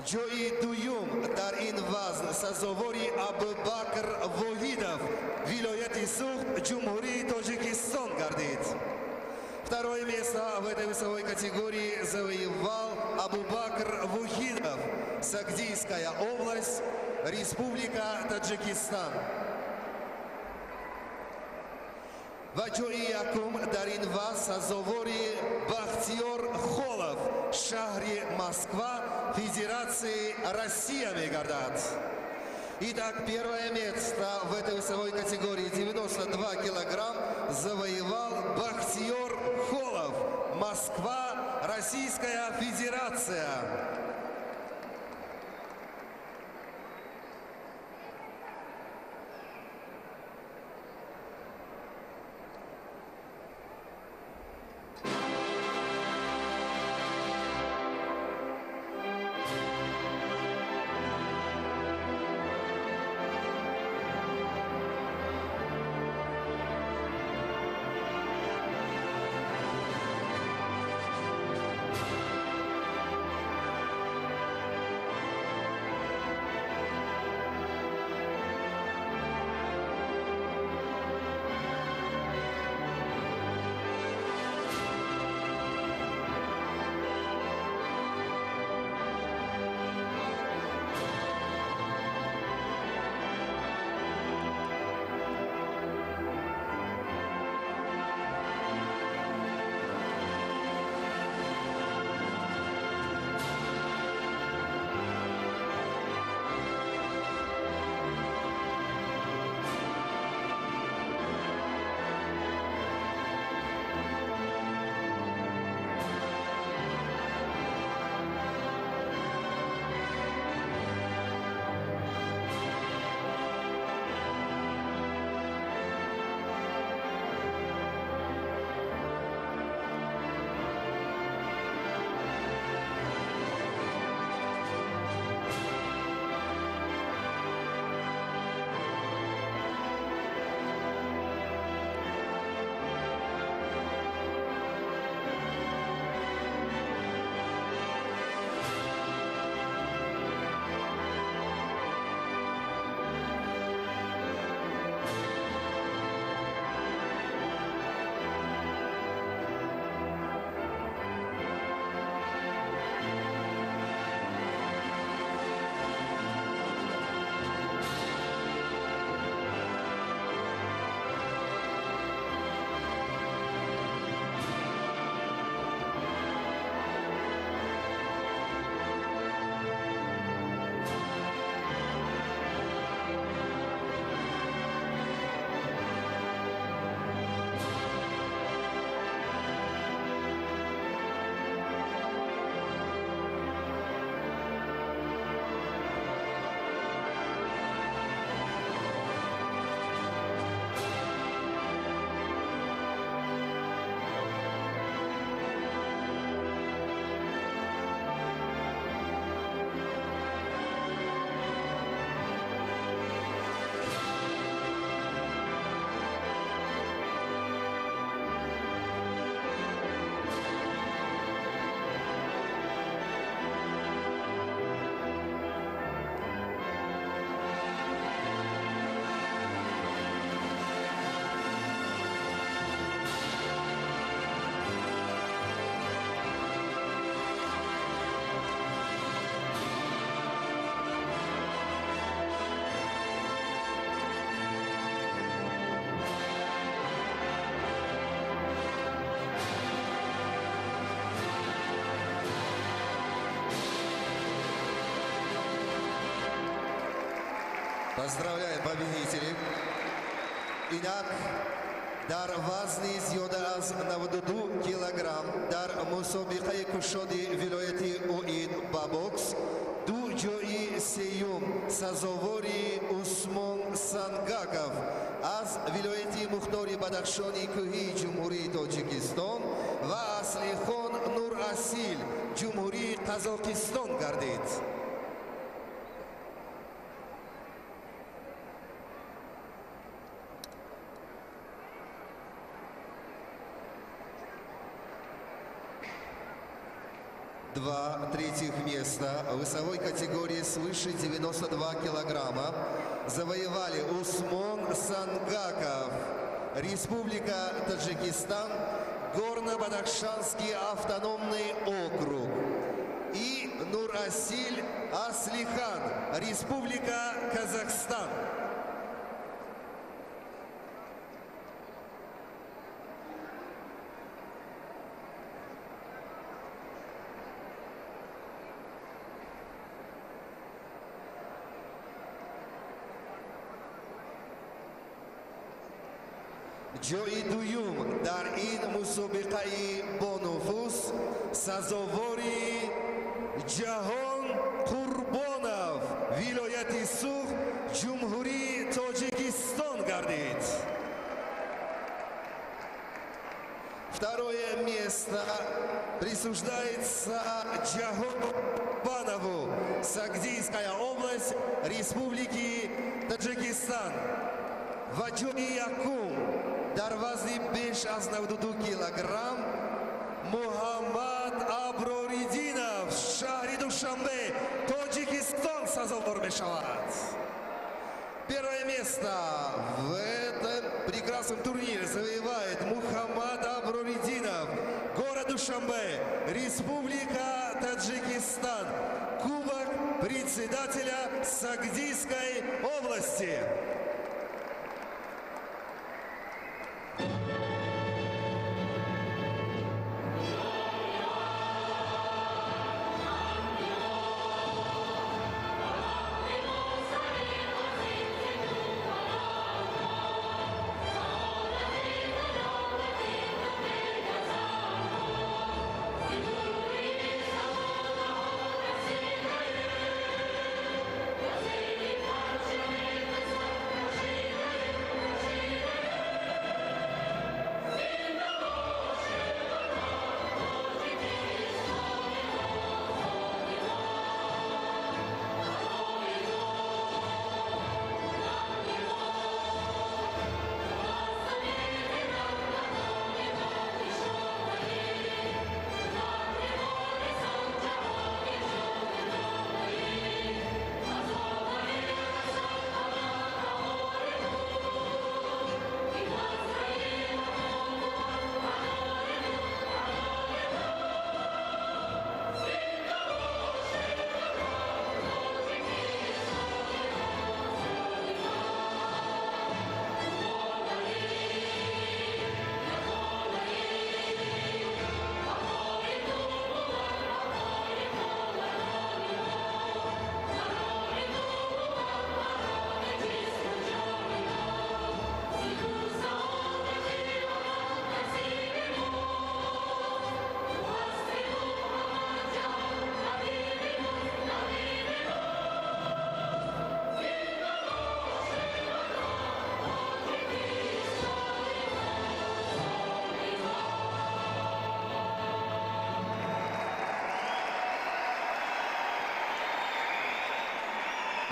Ҷои дуюм дар ин вазн сазовори Абубакр Воҳидов, вилояти Суғд, Ҷумҳурии Тоҷикистон гардид. Второе место в этой весовой категории завоевал Абубакр Вухидов, Сагдийская область, Республика Таджикистан. Ва ҷои якум дар ин вазн сазовори Бахтиёр Холов, шаҳри Москва, Федерации Россия мегардад. Итак, первое место в этой весовой категории 92 килограмм завоевал Бахтиёр Холов, Москва, Российская Федерация. Поздравляем победителей. Инак, дар вазни зиёда аз 92 килограмм дар мусобиқаи кушоди вилояти оид ба бокс ду ҷои сеюм сазовори Усмон Сангаков аз вилояти мухтори Бадахшони кӯҳии Ҷумҳурии Тоҷикистон ва Аслихон Нурасил, Ҷумҳурии Қазоқистон гардид. Два третьих места весовой категории свыше 92 килограмма завоевали Усмон Сангаков, Республика Таджикистан, Горно-Бадахшанский автономный округ, и Нурасиль Аслихан, Республика Казахстан. Ҷои дуюм дар ин мусобиқаи бонуфуз сазовори Ҷаҳон Қурбонов, вилояти Суғд, Ҷумҳурии Тоҷикистон гардид. Второе место присуждается Джахону Курбанову, Сагдийская область Республики Таджикистан. Ва ҷои якум дар вазни беш аз 92 килограмм Муҳаммад Аброридинов, шаҳри Душанбе, Тоҷикистон сазовор мешавад. Первое место в этом прекрасном турнире завоевает Мухаммад Аброридинов, город Душанбе, Республика Таджикистан, Кубок председателя Сагдийской области.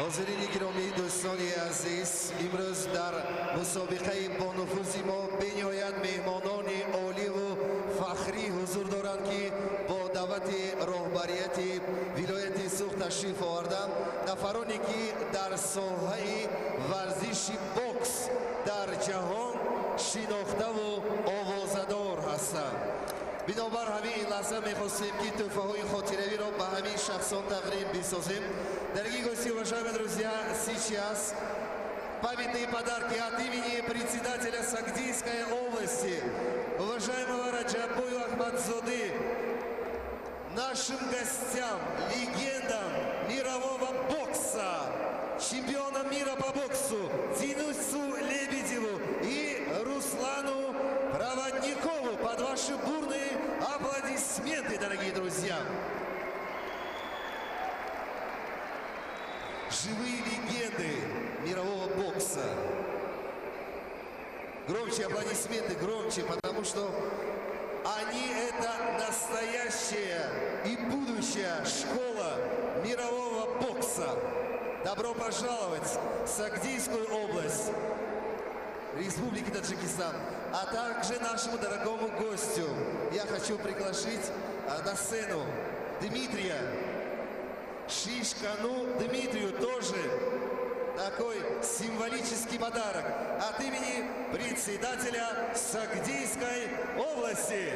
Ҳозирини гиромӣ, дӯстони азиз, имрӯз дар мусобиқаи бонуфузи мо бениҳоят меҳмонони оливу фахрӣ ҳузур доранд, ки бо даъвати роҳбарияти вилояти Суғд ташриф оварданд. Нафароне ки дар соҳаи варзиши бокс дар ҷаҳон шинохтаву овозадор ҳастанд. Бинобар ҳамин ин лаҳза мехостем, ки тӯҳфаҳои хотиравиро ба ҳамин шахсон тақдим бисозем. Дорогие гости, уважаемые друзья, сейчас памятные подарки от имени председателя Сагдийской области, уважаемого Раджабою Ахмадзоды, нашим гостям, легендам мирового бокса, чемпионам Чемпионам мира по боксу Денису Лебедеву и Руслану Проводникову под ваши бурные аплодисменты, дорогие друзья. Живые легенды мирового бокса. Громче аплодисменты, громче, потому что они это настоящая и будущая школа мирового бокса. Добро пожаловать в Согдийскую область Республики Таджикистан, а также нашему дорогому гостю. Я хочу пригласить на сцену Дмитрия Шишкану Дмитрию, тоже такой символический подарок от имени председателя Согдийской области.